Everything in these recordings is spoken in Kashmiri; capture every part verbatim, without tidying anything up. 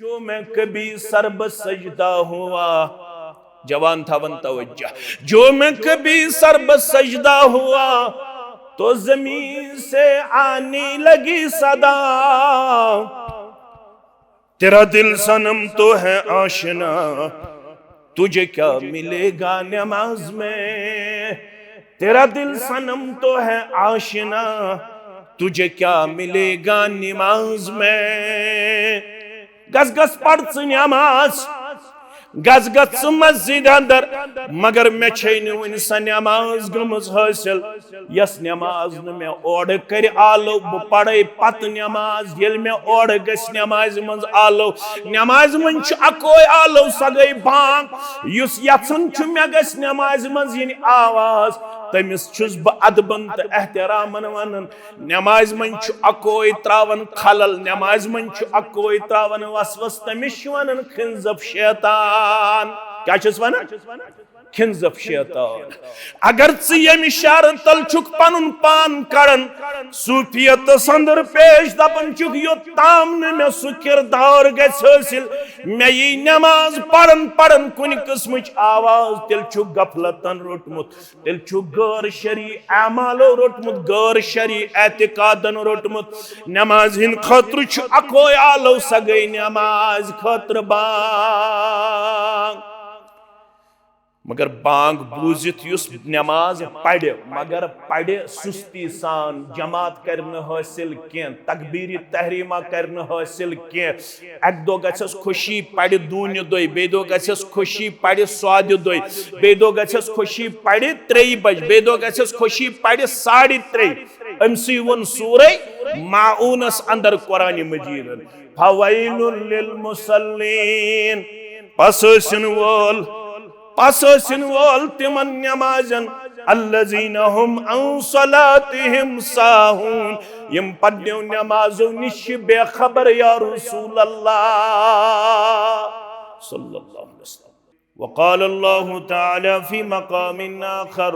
جو میں کبھی سر بہ سجدہ ہوا، جوان تھاون توجہ، جو میں کبھی سر بہ سجدہ ہوا تو زمین سے آنے لگی صدا، تیرا دل صنم تو ہے آشنا، تجھے کیا ملے گا نماز میں؟ تیرا دل صنم تو ہے آشنا، تجھے کیا ملے گا نماز میں؟ گژھ گژھ پَر ژٕ نماز، گژھ گژھ ژٕ مسجد اندر، مگر مےٚ چھے نہٕ وُنہِ سۄ نماز گٔمٕژ حٲصِل، یۄس نماز نہٕ مےٚ اورٕ کرِ آلو۔ بہٕ پرے پتہٕ نماز، ییٚلہِ مےٚ اورٕ گژھِ نمازِ منٛز آلو۔ نمازِ منٛز چھُ اکوے آلو، سۄ گٔے بانگ۔ یُس یژھان چھُ مےٚ گژھِ نمازِ منٛز یِنۍ آواز، تٔمِس چھُس بہٕ ادبن تہٕ احترامن ونان۔ نمازِ منٛز چھُ اکوے تراوان خلل، نمازِ منٛز چھُ اکوے تراوان وسوس، تٔمِس چھِ ونان خنزب شیطان۔ کیٛاہ چھِس ونان؟ کھنزف شیطان۔ اگر ژٕ ییٚمہِ شعرٕ تل چھُکھ پنُن پان کڑان، صوفیتس اندر پیش دپان چھُکھ، یوٚتام نہٕ مےٚ سُہ کردار گژھِ حٲصِل، مےٚ یی نماز پران پران کُنہِ قٕسمٕچ آواز، تیٚلہِ چھُکھ غفلتن روٚٹمُت، تیٚلہِ چھُکھ غٲر شرعی اعمالو روٚٹمُت، غٲر شرعی اعتقادن روٚٹمُت۔ نمازِ ہٕنٛدِ خٲطرٕ چھُ اکوے آلو، سۄ گٔے نمازِ خٲطرٕ بانگ۔ مگر بانگ بوٗزِتھ یُس نماز پرِ، مگر پرِ سُستی سان، جماعت کرِ نہٕ حٲصِل کینٛہہ، تکبیرِ تحریمہ کرِ نہٕ حٲصِل کینٛہہ۔ اکہِ دۄہ گژھٮ۪س خوشی، پرِ دوٗنہِ دۄہہِ، بیٚیہِ دۄہ گژھٮ۪س خوشی، پرِ سوادِ دۄہہِ، بیٚیہِ دۄہ گژھٮ۪س خوشی، پرِ ترٛیٚیہِ بجہِ، بیٚیہِ دۄہ گژھٮ۪س خوشی، پرِ ساڑِ ترٛیٚیہِ۔ أمۍ سٕے ووٚن سورہ ماعونس اندر قرآن مجیدن، فویل للمصلین، پس ٲسِن وول، پس ٲسِن وول تِمن نمازن، الذین هم عن صلاتهم ساہون، یِم پننیو نمازو نِش چھِ بے خبر، یا رسول اللہ صلی اللہ علیہ وسلم۔ وقال الله تعالى في مقام آخر،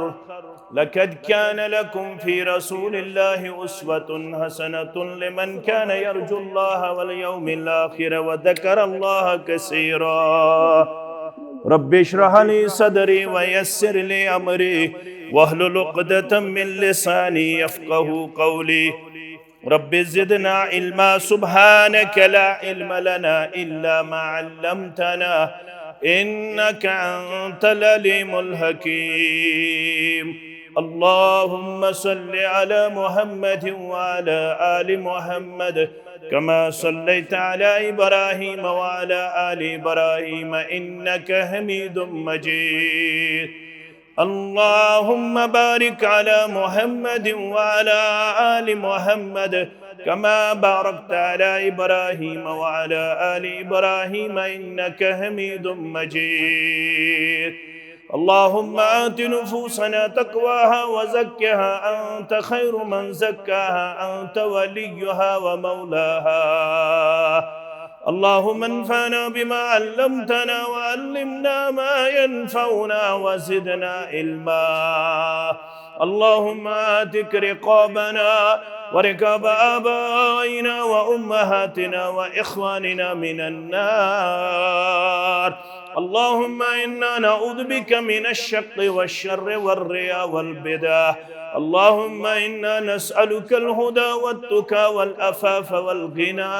لقد كان لكم في رسول الله أسوة حسنة لمن كان يرجو الله واليوم الآخر وذكر الله كثيرا۔ رب اشرح لي صدري ويسر لي أمري واحلل عقدة من لساني يفقهوا قولي۔ رب زدنا علما، سبحانك لا علم لنا إلا ما علمتنا، إنك أنت العليم الحكيم۔ اللهم صل على محمد وعلى آل محمد كما صليت على إبراهيم وعلى آل إبراهيم إنك حميد مجيد۔ اللهم بارك على محمد وعلى آل محمد كما باركت على إبراهيم وعلى آل إبراهيم إنك حميد مجيد۔ اللهم آت نفوسنا تقواها وزكها أنت خير من زكاها أنت وليها ومولاها۔ اللهم انفعنا بما علمتنا وعلمنا ما ينفعنا وزدنا علما۔ اللهم اعتق رقابنا ورقاب آبائنا وأمهاتنا وإخواننا من النار۔ اللهم إنا نعوذ بك من الشق والشر والرياء والبدع۔ اللهم إنا نسألك الهدى والتقى والعفاف والغنى۔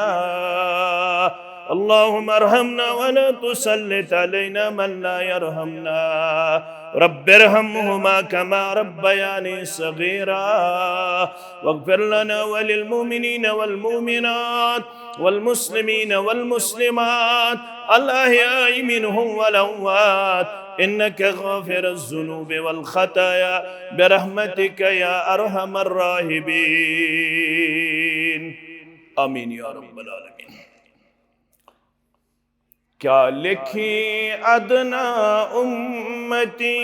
اللهم ارحمنا ولا تسلط علينا من لا يرحمنا۔ رب ارحمهما كما ربياني صغيرا۔ واغفر لنا وللمؤمنين والمؤمنات والمسلمين والمسلمات الأحياء منهم والأموات إنك غافر الذنوب والخطايا برحمتك يا أرحم الراحمين۔ آمين يا رب العالمين۔ کیا لکھی ادنا امتی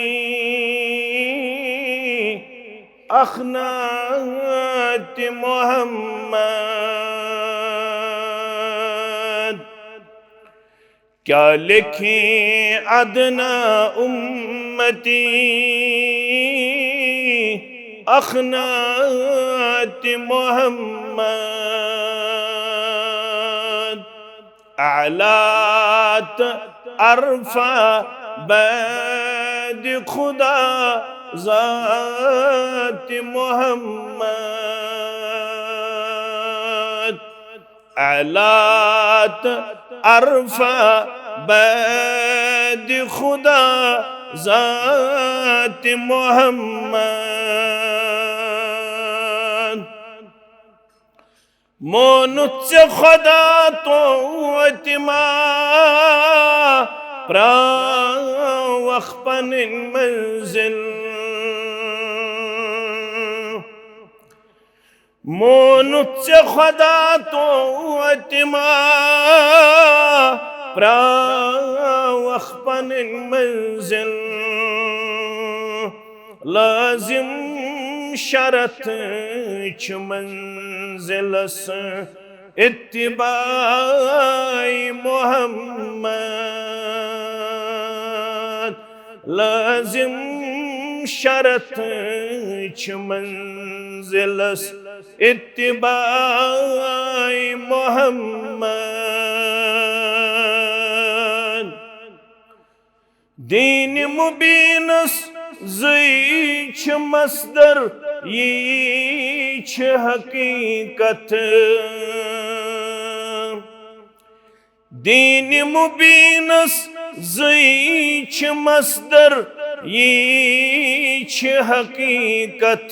اخنات محمد؟ کیا لکھی ادنا امتی اخنات محمد؟ اعلیٰ تہٕ ارفع بعد خدا ذات محمد۔ اعلیٰ تہٕ ارفع بعد خدا ذات محمد۔ مونُتھ ژےٚ خدا توتہِ ما پراوَکھ پنٕنۍ منزل۔ مونُتھ ژےٚ خدا توتہِ ما پراوَکھ پنٕنۍ منزل۔ لازم شرط چھِ منزلس اتباع محمد۔ لازم شرط چھِ منزلس اتباع محمد۔ دین مبینس زٕے چھِ مصدر، یی چھِ حقیقت۔ دین مبینس زٕے چھِ مصدر، یی چھِ حقیقت۔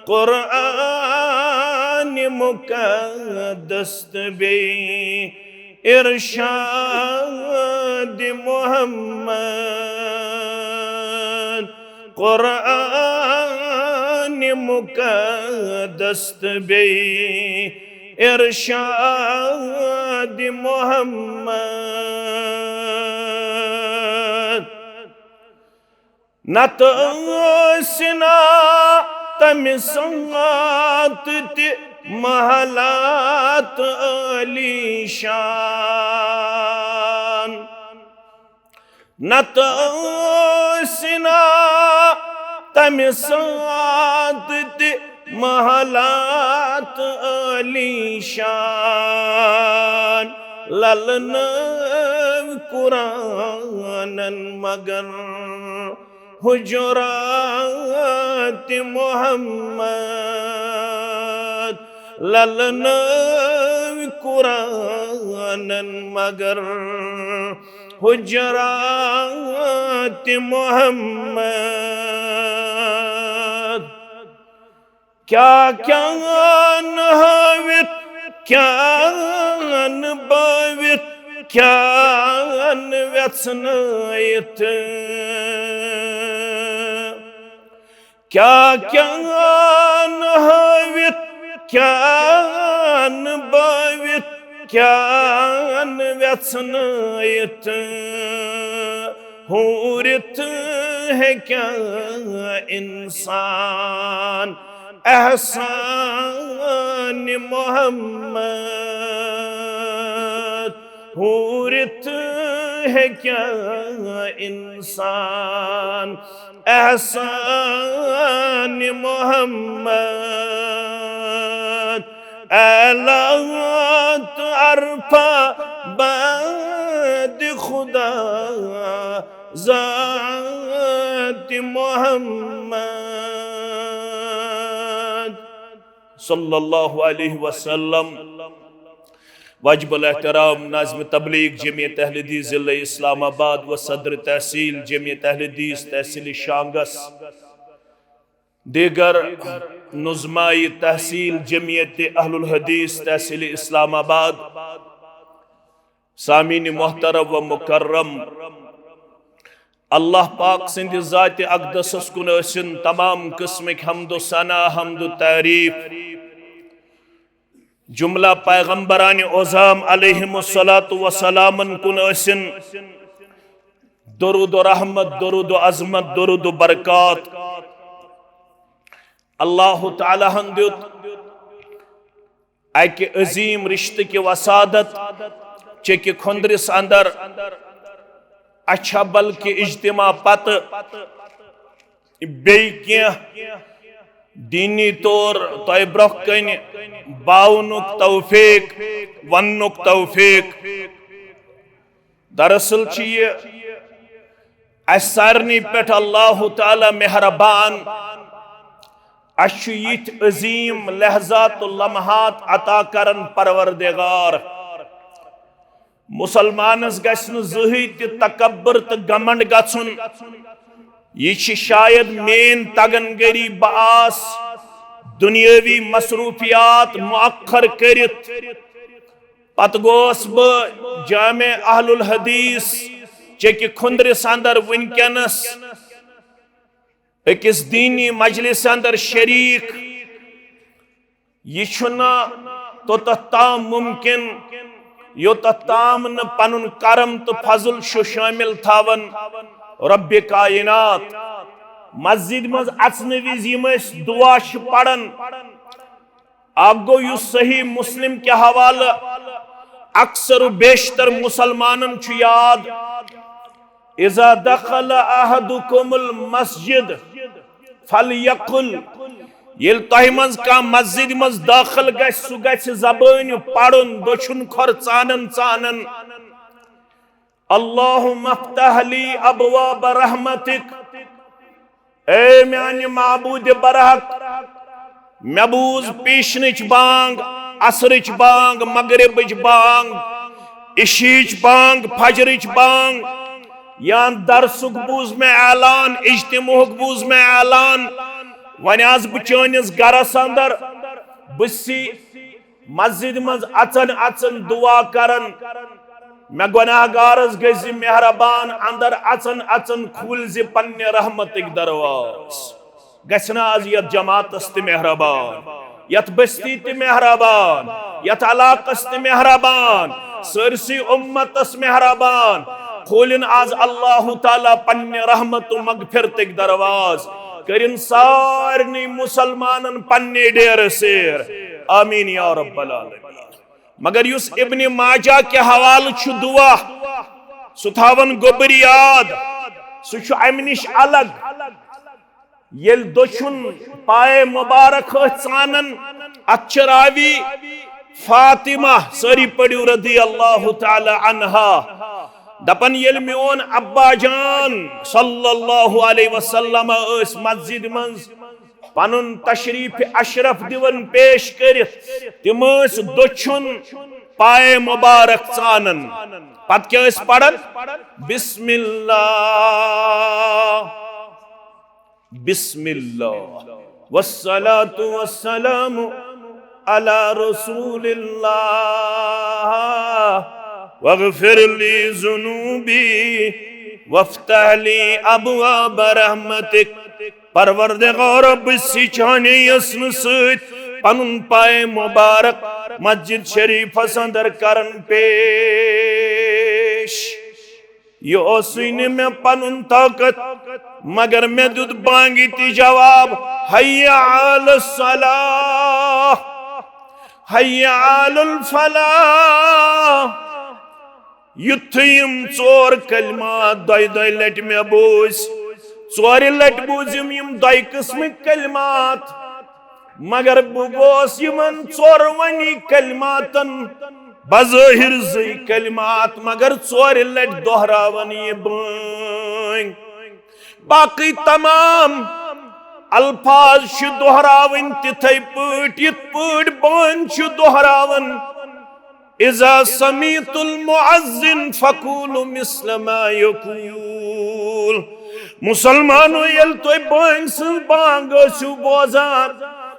قرآن مقدس تہٕ بیٚیہِ ارشاد محمد۔ قرآن مقدس تہٕ بیٚیہِ ارشاد محمد۔ نتہٕ ٲسۍ نا تمہِ ساتہٕ تہِ محلات عالیشان۔ نتہٕ ٲسۍ نا تمہِ ساتہٕ تہِ محلات عالیشان۔ للنٲوۍ قرآنن مگر حجرات محمد۔ للنٲوۍ قرآنن مگر حجرات محمد۔ کیٛاہ کیٛاہ نہٕ ہٲوِتھ، کیٛاہ نہٕ بٲوِتھ، کیٛاہ نہٕ وٮ۪ژھنٲیِتھ۔ کیٛاہ کیٛاہ نہٕ ہٲوِتھ، کیٛاہ نہٕ بٲوِتھ، کیٛاہ نہٕ وٮ۪ژھنٲیِتھ۔ ہورِتھ ہیٚکیٛاہ اِنسان احسان محمد؟ ہورِتھ ہیٚکیٛاہ اِنسان احسان محمد؟ اعلیٰ تہٕ ارفع بعد خدا ذات محمد۔ صلی اللہ علیہ وسلم۔ واجب الاحترام ناظم تبلیغ جمعیت اہل حدیث ضلع اسلام آباد و صدر تحصیل جمعیت اہل حدیث تحصیل شانگس، دیگر نظمائی تحصیل جمعیت اہل الحدیث تحصیل اسلام آباد، سامعین محترم و مکرم، اللہ پاک سٕنٛدِ ذاتِ اقدسس کُن ٲسِن تمام قٕسمٕکۍ حمد و ثنا، حمد و تعریف۔ جملہ پیغمبران عظام علیہم الصلوۃ والسلامن کُن ٲسِن درود و رحمت، درود و عظمت، درود و برکات۔ اللہ تعالیٰ ہن دیُت اکہِ عظیم رشتہٕ کہِ وسادت چکہِ کھۄندرِس اندر اچھا بلکہِ اجتماع پتہٕ بیٚیہِ کینٛہہ دینی طور تۄہہِ برونٛہہ کنہِ باونُک توفیق، وننُک توفیق۔ دراصل چھُ یہِ اسہِ سارنٕے پٮ۪ٹھ اللہ تعالیٰ مہربان۔ اسہِ چھُ یِتھۍ عظیم لحظات و لمحات عطا کرن پروردگار۔ مسلمانس گژھِ نہٕ زٕہٕے تہِ تکبر تہٕ گمنڈ گژھُن۔ یہِ چھِ شاید میٲنۍ تگن گری، بہٕ آس دنیٲوی مصروفیات مؤخر کٔرِتھ۔ پتہٕ گوس بہٕ جامع اہل الحدیث چکہِ کھُندرِس اندر وٕنکیٚنس أکِس دینی مجلس اندر شریک۔ یہِ چھُنہٕ توٚتتھ تام ممکن، یوٚتتھ تام نہٕ پنُن کرم تہٕ فضل چھُ شٲمِل تھاوان رب کائنات۔ مسجد منٛز اژنہٕ وِزِ یِم أسۍ دعا چھِ پران، اکھ گوٚو یُس صحیح مسلم کہِ حوالہٕ اکثر و بیشتر مسلمانن چھُ یاد، اذا دخل احدکم المسجد فلیقل، ییٚلہِ تۄہہِ منٛز کانٛہہ مسجد منٛز دٲخل گژھِ، سُہ گژھِ زبٲنۍ پرُن، دٔچھُن کھۄر ژانن ژانن، اللہم افتح لی ابواب رحمتک، اے میانہِ معبود برحق، مےٚ بوٗز پیشنٕچ بانگ، عصرٕچ بانگ، مغربٕچ بانگ، عشیٖچ بانگ، فجرٕچ بانگ، یا درسُک بوٗز مےٚ اعلان، اجتماعُک بوٗز مےٚ اعلان۔ وۄنۍ آس بہٕ چٲنِس گرس اندر، بہٕ سی مسجد منٛز اژن اژن دعا کران، مےٚ گۄناہ گارس گٔژھۍ زِ مہربان، اندر اژن اژن کھوٗلۍ زِ پننہِ رحمتٕکۍ دروازٕ۔ گژھِ نہ از یتھ جماعتس تہِ مہربان، یتھ بستی تہِ مہربان، یتھ علاقس تہِ مہربان، سٲرسٕے امتس مہربان۔ کھولِن از اللہ تعالیٰ پننہِ رحمت و مغفرتٕکۍ دروازٕ، کٔرِن سارنٕے مسلمانن پننہِ ڈیرٕ سیر۔ آمین یا رب العالمین۔ مگر یُس ابن ماجہ کہِ حوالہٕ چھُ دعا، سُہ تھاوان گوٚبُر یاد، سُہ چھُ امہِ نِش الگ۔ ییٚلہِ دٔچھُن پایہِ مبارک أتھۍ ژانن، اتھ چھِ راوی فاطمہ، سٲری پٔرِو رضی اللہ تعالیٰ عنہا، دپان ییٚلہِ میون ابا جان صلی اللہ علیہ وسلم ٲسۍ مسجد منٛز پنُن تشریف اشرف دِوان پیش کٔرِتھ، تِم ٲسۍ دٔچھُن پایہِ مبارک ژانان۔ پتہٕ کیٛاہ ٲسۍ پران؟ بسم اللہ، بسم اللہ، والصلاة والسلام علی رسول اللہ، واغفر لی ذنوبی، وافتح لی ابواب رحمتک۔ پروردگارا، بہٕ چھُسے چانہِ یژھنہٕ سۭتۍ پنُن پایہِ مبارک مسجد شریفس اندر کران پیش۔ یہِ اوسُے نہٕ مےٚ پنُن طاقت، مگر مےٚ دیُت بانگہِ تہِ جواب، حی علی الصلاح، حی علی الفلاح۔ یُتھُے یِم ژور کلمات دۄیہِ دۄیہِ لٹہِ مےٚ بوٗزۍ، ژورِ لٹہِ بوٗزِم یِم دۄیہِ قٕسمٕکۍ کلمات، مگر بہٕ گوس یِمن ژورونی کلماتن، بظٲہر زٕے کلمات، مگر ژورِ لٹہِ دۄہراوان یہِ بٲنۍ۔ باقٕے تمام الفاظ چھِ دۄہراوٕنۍ تِتھے پٲٹھۍ، یِتھ پٲٹھۍ بٲنۍ چھِ دۄہراوان۔ اذا سمعت المؤذن فقولوا مثل ما یقول۔ مسلمانو، ییٚلہِ تُہۍ بٲنگۍ سٕنٛز بانگ ٲسِو بوزان،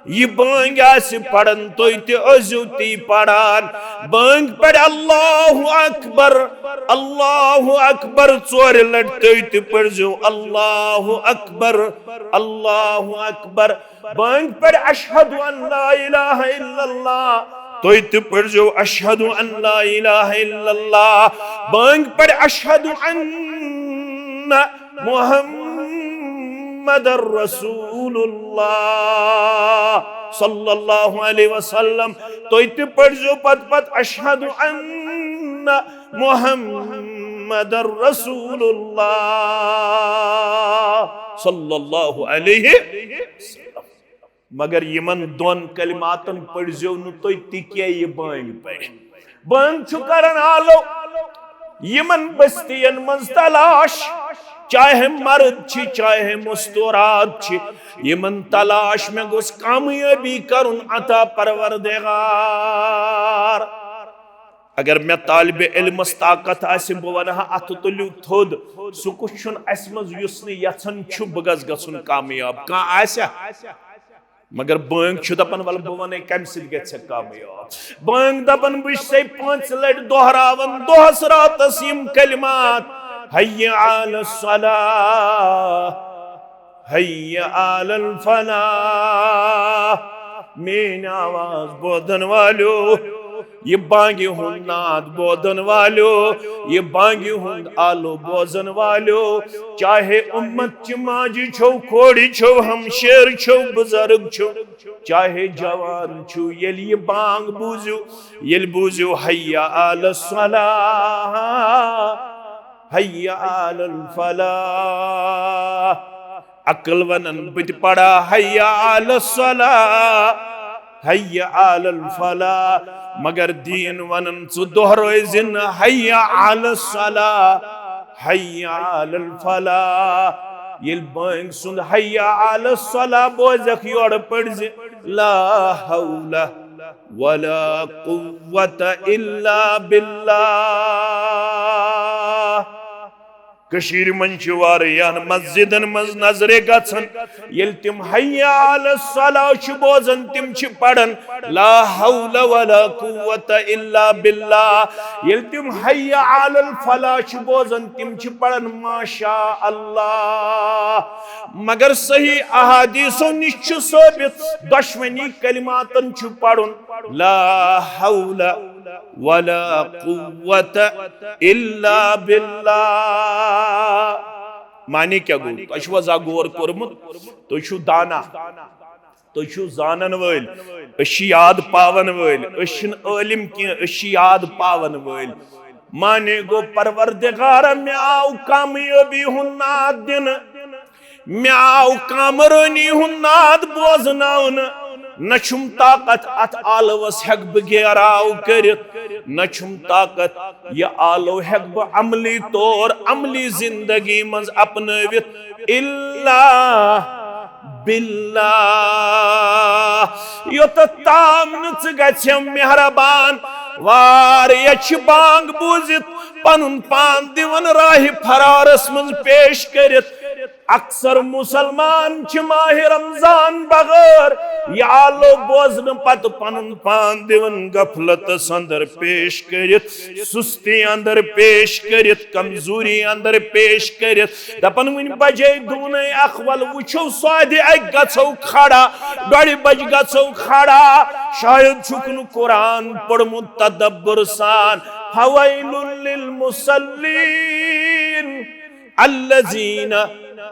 یہِ بٲنگۍ آسہِ پران، تُہۍ تہِ ٲسِو تی پران۔ بٲنگۍ پرِ اللہ اکبر، اللہ اکبر، ژورِ لٹہِ تُہۍ تہِ پٔرزیو اللہ اکبر، اللہ اکبر۔ بٲنگۍ پرِ اشہد ان لا الہ الا اللہ، تُہۍ تہِ پٔرزیو اشہد ان لا الہ الا اللہ۔ بٲنگۍ پرِ اشہد ان محمد رسول اللہ صلی اللہ علیہ وسلم، تُہۍ تہِ پٔرزیو پتہٕ پتہٕ اشہد ان محمد رسول اللہ صلی اللہ علیہ وسلم۔ مگر یِمن دۄن کلماتن پٔرزیو نہٕ تُہۍ تہِ کینٛہہ، یہِ بٲنگ پٔرِتھ۔ بٲنگ چھُ کران آلو یِمن بستین منٛز تلاش، چاہے مرد چھِ، چاہے مستورات چھِ، یِمن تلاش مےٚ گوٚژھ کامیٲبی کرُن عطا پروردگار۔ اگر مےٚ طالبِ علمس طاقت آسہِ، بہٕ ونہٕ ہا، اتھٕ تُلِو تھوٚد، سُہ کُس چھُنہٕ اسہِ منٛز یُس نہٕ یژھان چھُ بہٕ گژھٕ گژھُن کامیاب؟ کانٛہہ آسیا؟ مگر بٲنگ چھُ دپان، ولہٕ بہٕ ونے کمہِ سۭتۍ گژھِ کامیاب۔ بٲنگ دپان، بہٕ چھسے پانٛژِ لٹہِ دۄہراوان دۄہس راتس یِم کلمات، حی علی الصلاح، حی علی الفلاح۔ میٲنۍ آواز بوزن والیو، یہِ بانگہِ ہُنٛد ناد بوزن والیو، یہِ بانگہِ ہُنٛد آلو بوزن والیو، چاہے امت چہِ ماجہِ چھو، کورِ چھو، ہمشیر چھو، بزرگ چھو، چاہے جوان چھو، ییٚلہِ یہِ بانگ بوٗزِو، ییٚلہِ بوٗزِو حی علی الصلاح، حی علی الفلاح، عقل ونان بہٕ تہِ پرا حی علی الصلاح، حی علی الفلاح، مگر دین ونان ژٕ دۄہرٲوزِ نہٕ حی علی الصلاح، حی علی الفلاح۔ ییٚلہِ بٲنگ سُنٛد حی علی الصلاح بوزکھ، یورٕ پٔرزِ، لا حول ولا قوة الا باللہ۔ کٔشیٖرِ منٛز چھِ واریاہن مسجدن منٛز نظرِ گژھان، ییٚلہِ تِم حی علی الصلاح چھِ بوزان، تِم چھِ پران لا حول ولا قوة الا باللہ۔ ییٚلہِ تِم حی علی الفلاح چھِ بوزان، تِم چھِ پران ما شاء اللہ۔ مگر صحیح احادیثو نِش چھُ ثٲبت، دۄشوٕنی کلماتن چھُ پرُن لا حول ولا قوة الا باللہ۔ معنی کیٛاہ گوٚو؟ تۄہہِ چھُوا زانٛہہ غور کوٚرمُت؟ تُہۍ چھِو دانا، تُہۍ چھِو زانن وٲلۍ، أسۍ چھِ یاد پاون وٲلۍ، أسۍ چھِنہٕ عٲلِم کینٛہہ، أسۍ چھِ یاد پاون وٲلۍ۔ معنی گوٚو، پروردگارا، مےٚ آو کامیٲبی ہُنٛد ناد دِنہٕ، مےٚ آو کامرٲنی ہُنٛد ناد بوزناونہٕ۔ نہ چھُم طاقت اتھ آلوس ہٮ۪کہٕ بہٕ گیراو کٔرِتھ، نہ چھُم طاقت یہِ آلو ہٮ۪کہٕ بہٕ عملی طور، عملی زندگی منٛز اپنٲوِتھ۔ الا باللہ، یوٚتتھ تام نہٕ ژٕ گژھِ مہربان، واریاہ چھِ بانگ بوٗزِتھ پنُن پان دِوان راہِ فرارس منٛز پیش کٔرِتھ۔ اکثر مسلمان چھِ ماہِ رمضان بغٲر یہِ آلو بوزنہٕ پتہٕ پنُن پان دِوان غفلتس اندر پیش کٔرِتھ، سستی اندر پیش کٔرِتھ، کمزوری اندر پیش کٔرِتھ۔ دپان، وُنہِ بجے دوٗنے اکھ، ول وُچھو سوادِ اکہِ گژھو کھڑا، ڈۄڈِ بجہِ گژھو کھڑا۔ شاید چھُکھ نہٕ قرآن پوٚرمُت تدبر سان۔ فویل للمصلین الذین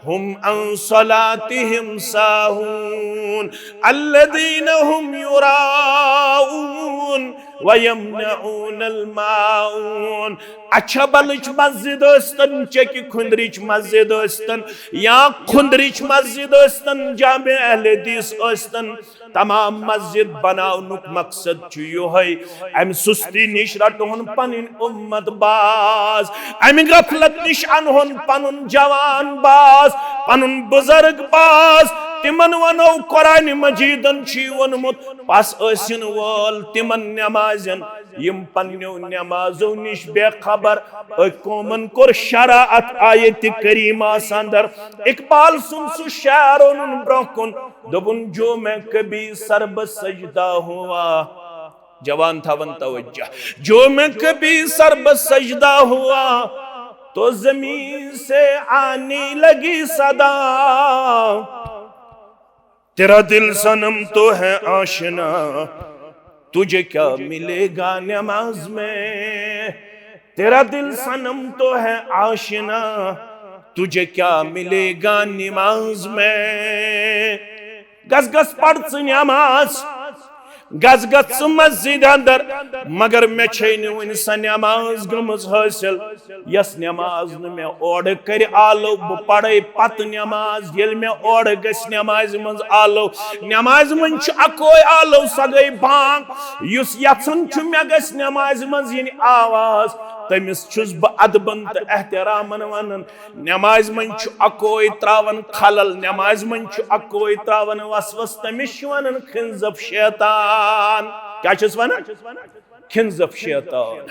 هم عن صلاتهم ساهون الذین هم یراءون ویمنعون الماعون۔ اچھبلٕچ مسجد ٲسۍتن، چیٚکہِ کھُندرٕچ مسجد ٲسۍتن یا کھُندرٕچ مسجد ٲسۍتن، جامع اہل حدیث ٲسۍتن، تمام مسجد بناونُک مقصد چھُ یِہوٚے، امہِ سُستی نِش رٹہون پنٕنۍ امت باز، امہِ غفلت نِش انہون پنُن جوان باز، پنُن بزرگ باز۔ تِمن ونو، قرآن مجیدن چھُے ووٚنمُت، پس ٲسِن وول تِمن نمازن، یِم پننیو نمازو نِش بے خبر۔ أکۍ قومن کوٚر شرع اتھ آیت کریمس اندر۔ اقبال سُنٛد سُہ شعر اوٚنُن برونٛہہ کُن، دوٚپُن، جو میں کبھی سر بسجدہ ہوا، جوان تھاون توجہ، جو میں کبھی سر بسجدہ ہوا تو زمین سے آنے لگی صدا۔ تیرا دل صنم تو ہے آشنا، تجھے کیا ملے گا نماز میں؟ تیرا دل صنم تو ہے آشنا، تجھے کیا ملے گا نماز میں؟ گژھ گژھ پڑھ ژٕ نماز، گژھ گژھ ژٕ مسجد اندر، مگر مےٚ چھے نہٕ وُنہِ سۄ نماز گٔمٕژ حٲصِل، یۄس نماز نہٕ مےٚ اورٕ کرِ آلو، بہٕ پرے پتہٕ نماز، ییٚلہِ مےٚ اورٕ گژھِ نمازِ منٛز آلو۔ نمازِ منٛز چھُ اکوے آلو، سۄ گٔے بانگ۔ یُس یژھان چھُ مےٚ گژھِ نمازِ منٛز یِنۍ آواز، تٔمِس چھُس بہٕ ادبن تہٕ احترامن ونان، نمازِ منٛز چھُ اکوے تراوان خلل، نمازِ منٛز چھُ اکوے تراوان وسوس، تٔمِس چھِ ونان خنزب شیطان۔ کیٛاہ چھِس ونان؟ خنزب شیطان۔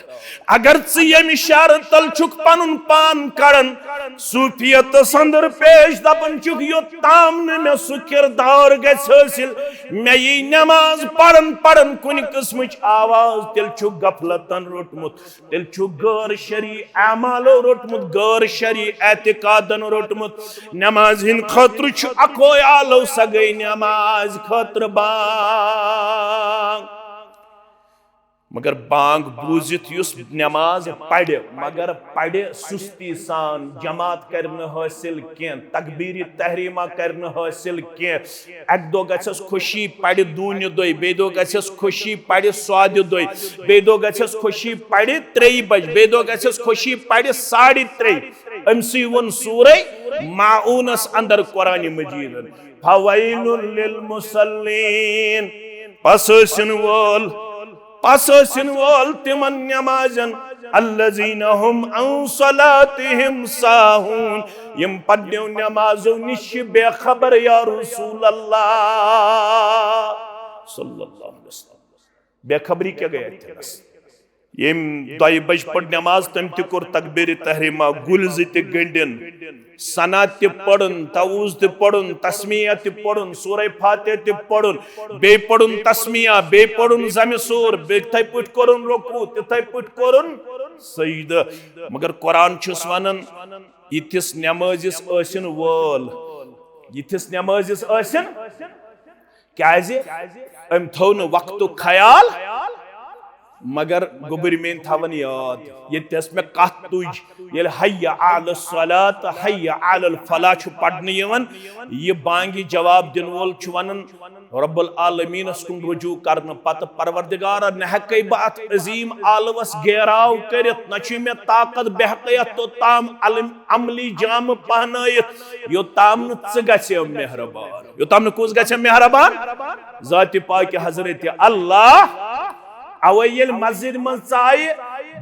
اگر ژٕ ییٚمہِ شرٕ تل چھُکھ پنُن پان کڑان، صوفیتس اندر پیش، دپان چھُکھ، یوٚتام نہٕ مےٚ سُہ کردار گژھِ حٲصِل، مےٚ یی نماز پران پران کُنہِ قٕسمٕچ آواز، تیٚلہِ چھُکھ غفلتن روٚٹمُت۔ تیٚلہِ چھُ غٲر شرعی اعمالو روٚٹمُت، غٲر شرعی اعتقادن روٚٹمُت۔ نمازِ ہِنٛدِ خٲطرٕ چھُ اکوے آلو، سۄ گٔے نمازِ خٲطرٕ بانگ۔ مگر بانگ بوٗزِتھ یُس نماز پرِ، مگر پرِ سُستی سان، جماعت کرِ نہٕ حٲصِل کینٛہہ، تکبیرِ تحریمہ کرِ نہٕ حٲصِل کینٛہہ۔ اکہِ دۄہ گژھٮ۪س خوشی، پرِ دوٗنہِ دۄہہِ، بیٚیہِ دۄہ گژھٮ۪س خوشی، پرِ سوادِ دۄہہِ، بیٚیہِ دۄہ گژھٮ۪س خوشی، پرِ ترٛیٚیہِ بجہِ، بیٚیہِ دۄہ گژھٮ۪س خوشی، پرِ ساڑِ ترٛیٚیہِ۔ أمۍ سٕے ووٚن سورہ ماعونس اندر قرآن مجیدن، فویل للمصلین، پس ٲسِن وول، پس ٲسِن وول تِمن نمازن، الذین هم عن صلاتہم ساہون، یِم پننیو نمازو نِش چھِ بے خبر، یا رسول اللہ صلی اللہ علیہ وسلم۔ بے خبری کیٛاہ گٔے اتہِ تھنس؟ ییٚمۍ دۄیہِ بجہِ پٔر نماز، تٔمۍ تہِ کوٚر تکبیرِ تحریمہ، گُلۍ زٕ تہِ گٔنٛڈِن، ثنا تہِ پٔرٕن، تعوذ تہِ پٔرٕن، تسمیہ تہِ پٔرٕن، سورہ فاتحہ تہِ پٔرٕن، بیٚیہِ پٔرٕن تسمیہ، بیٚیہِ پٔرٕن ضمہِ سور، بیٚیہِ تِتھے پٲٹھۍ کوٚرُن رکوع، تِتھے پٲٹھۍ کوٚرُن سجدٕ۔ مگر قرآن چھُس ونان، یِتھِس نمٲزِس ٲسِن وٲل، یِتھِس نمٲزِس ٲسِن، کیازِ؟ أمۍ تھوو نہٕ وقتُک خیال۔ مگر گوٚبٕرۍ میٲنۍ تھاوَن یاد، ییٚتہِ ٲس مےٚ کتھ تُج، ییٚلہِ حی علی الصلاۃ، حی علی الفلاح چھُ پرنہٕ یِوان، یہِ بانگہِ جواب دِنہٕ وول چھُ ونان، رب العالمینس کُن رجوع کرنہٕ پتہٕ، پروردگارا، نہ ہیٚکے بہٕ اتھ عظیم آلوس گیراو کٔرِتھ، نہ چھُ مےٚ طاقت، بہٕ ہیٚکے اتھ توٚتام علم-، عملی جامہٕ پہنٲیِتھ، یوٚتام نہٕ ژٕ گژھِ مہربان۔ یوٚتام نہٕ کُس گژھِ مہربان؟ ذاتِ پاکِ حضرت اللہ۔ اوے ییٚلہِ مسجد منٛز ژایہِ،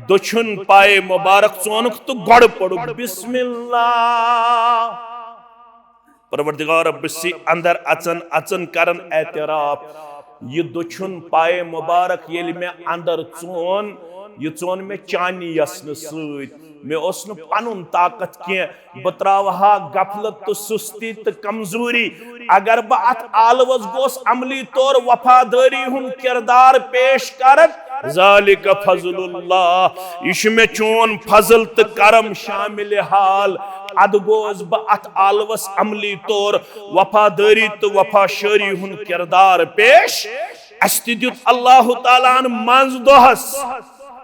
دٔچھُن پایے مبارک ژونُکھ تہٕ گۄڈٕ پوٚرُکھ بسم اللہ۔ پروردگار، بہٕ چھُسے اندر اژان اژان کران اعتراف، یہِ دٔچھُن پایے مبارک ییٚلہِ مےٚ اندر ژون، یہِ ژون مےٚ چانی یژنہٕ سۭتۍ۔ مےٚ اوس نہٕ پنُن طاقت کینٛہہ، بہٕ تراوٕ ہا غفلت تہٕ سستی تہٕ کمزوری۔ اگر بہٕ اتھ آلوس گوس عملی طور وفادٲری ہُنٛد کردار پیش کرٕ، ذالک فضل اللہ، یہِ چھُ مےٚ چون فضل تہٕ کرم شامل حال۔ ادٕ گوس بہٕ اتھ آلوس عملی طور وفادٲری تہٕ وفا شٲری ہُنٛد کردار پیش۔ اسہِ تہِ دیُت اللہ تعالیٰ ہن منٛز دۄہس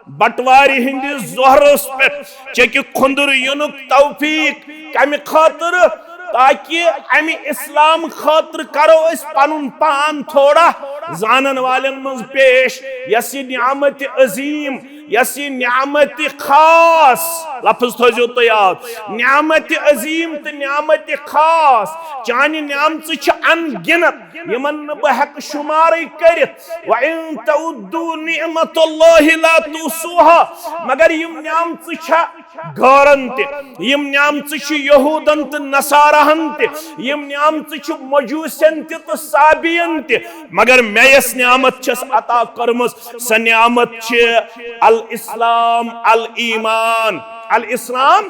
بٹوارِ ہٕنٛدِس ظہرس پٮ۪ٹھ چیٚکہِ کھُنٛدُر یِنُک توفیق۔ کمہِ خٲطرٕ؟ تاکہِ امہِ اسلام خٲطرٕ کرو أسۍ پنُن پان تھوڑا زانن والٮ۪ن منٛز پیش۔ یۄس یہِ نعمت عظیم، یۄس یہِ نعمت خاص، لفظ تھٲیزیو تُہۍ یاد، نعمت عظیم تہٕ نعمت خاص، چانہِ نعمژٕ چھِ ان گنت، یِمن نہٕ بہٕ ہیٚکہٕ شُمارٕے کٔرِتھ۔ وَإِن تَعُدُّوا نِعْمَتَ اللَّهِ لَا تُحْصُوهَا۔ مگر یِم نعمژٕ چھےٚ غٲرن تہِ، یِم نعمژٕ چھِ یہودن تہٕ نصاراہن تہِ، یِم نعمژٕ چھِ مجوسین تہِ تہٕ صابین تہِ۔ مگر مےٚ یۄس نعمت چھس عطا کٔرمٕژ، سۄ نعمت چھِ الاسلام، الایمان، الاسلام۔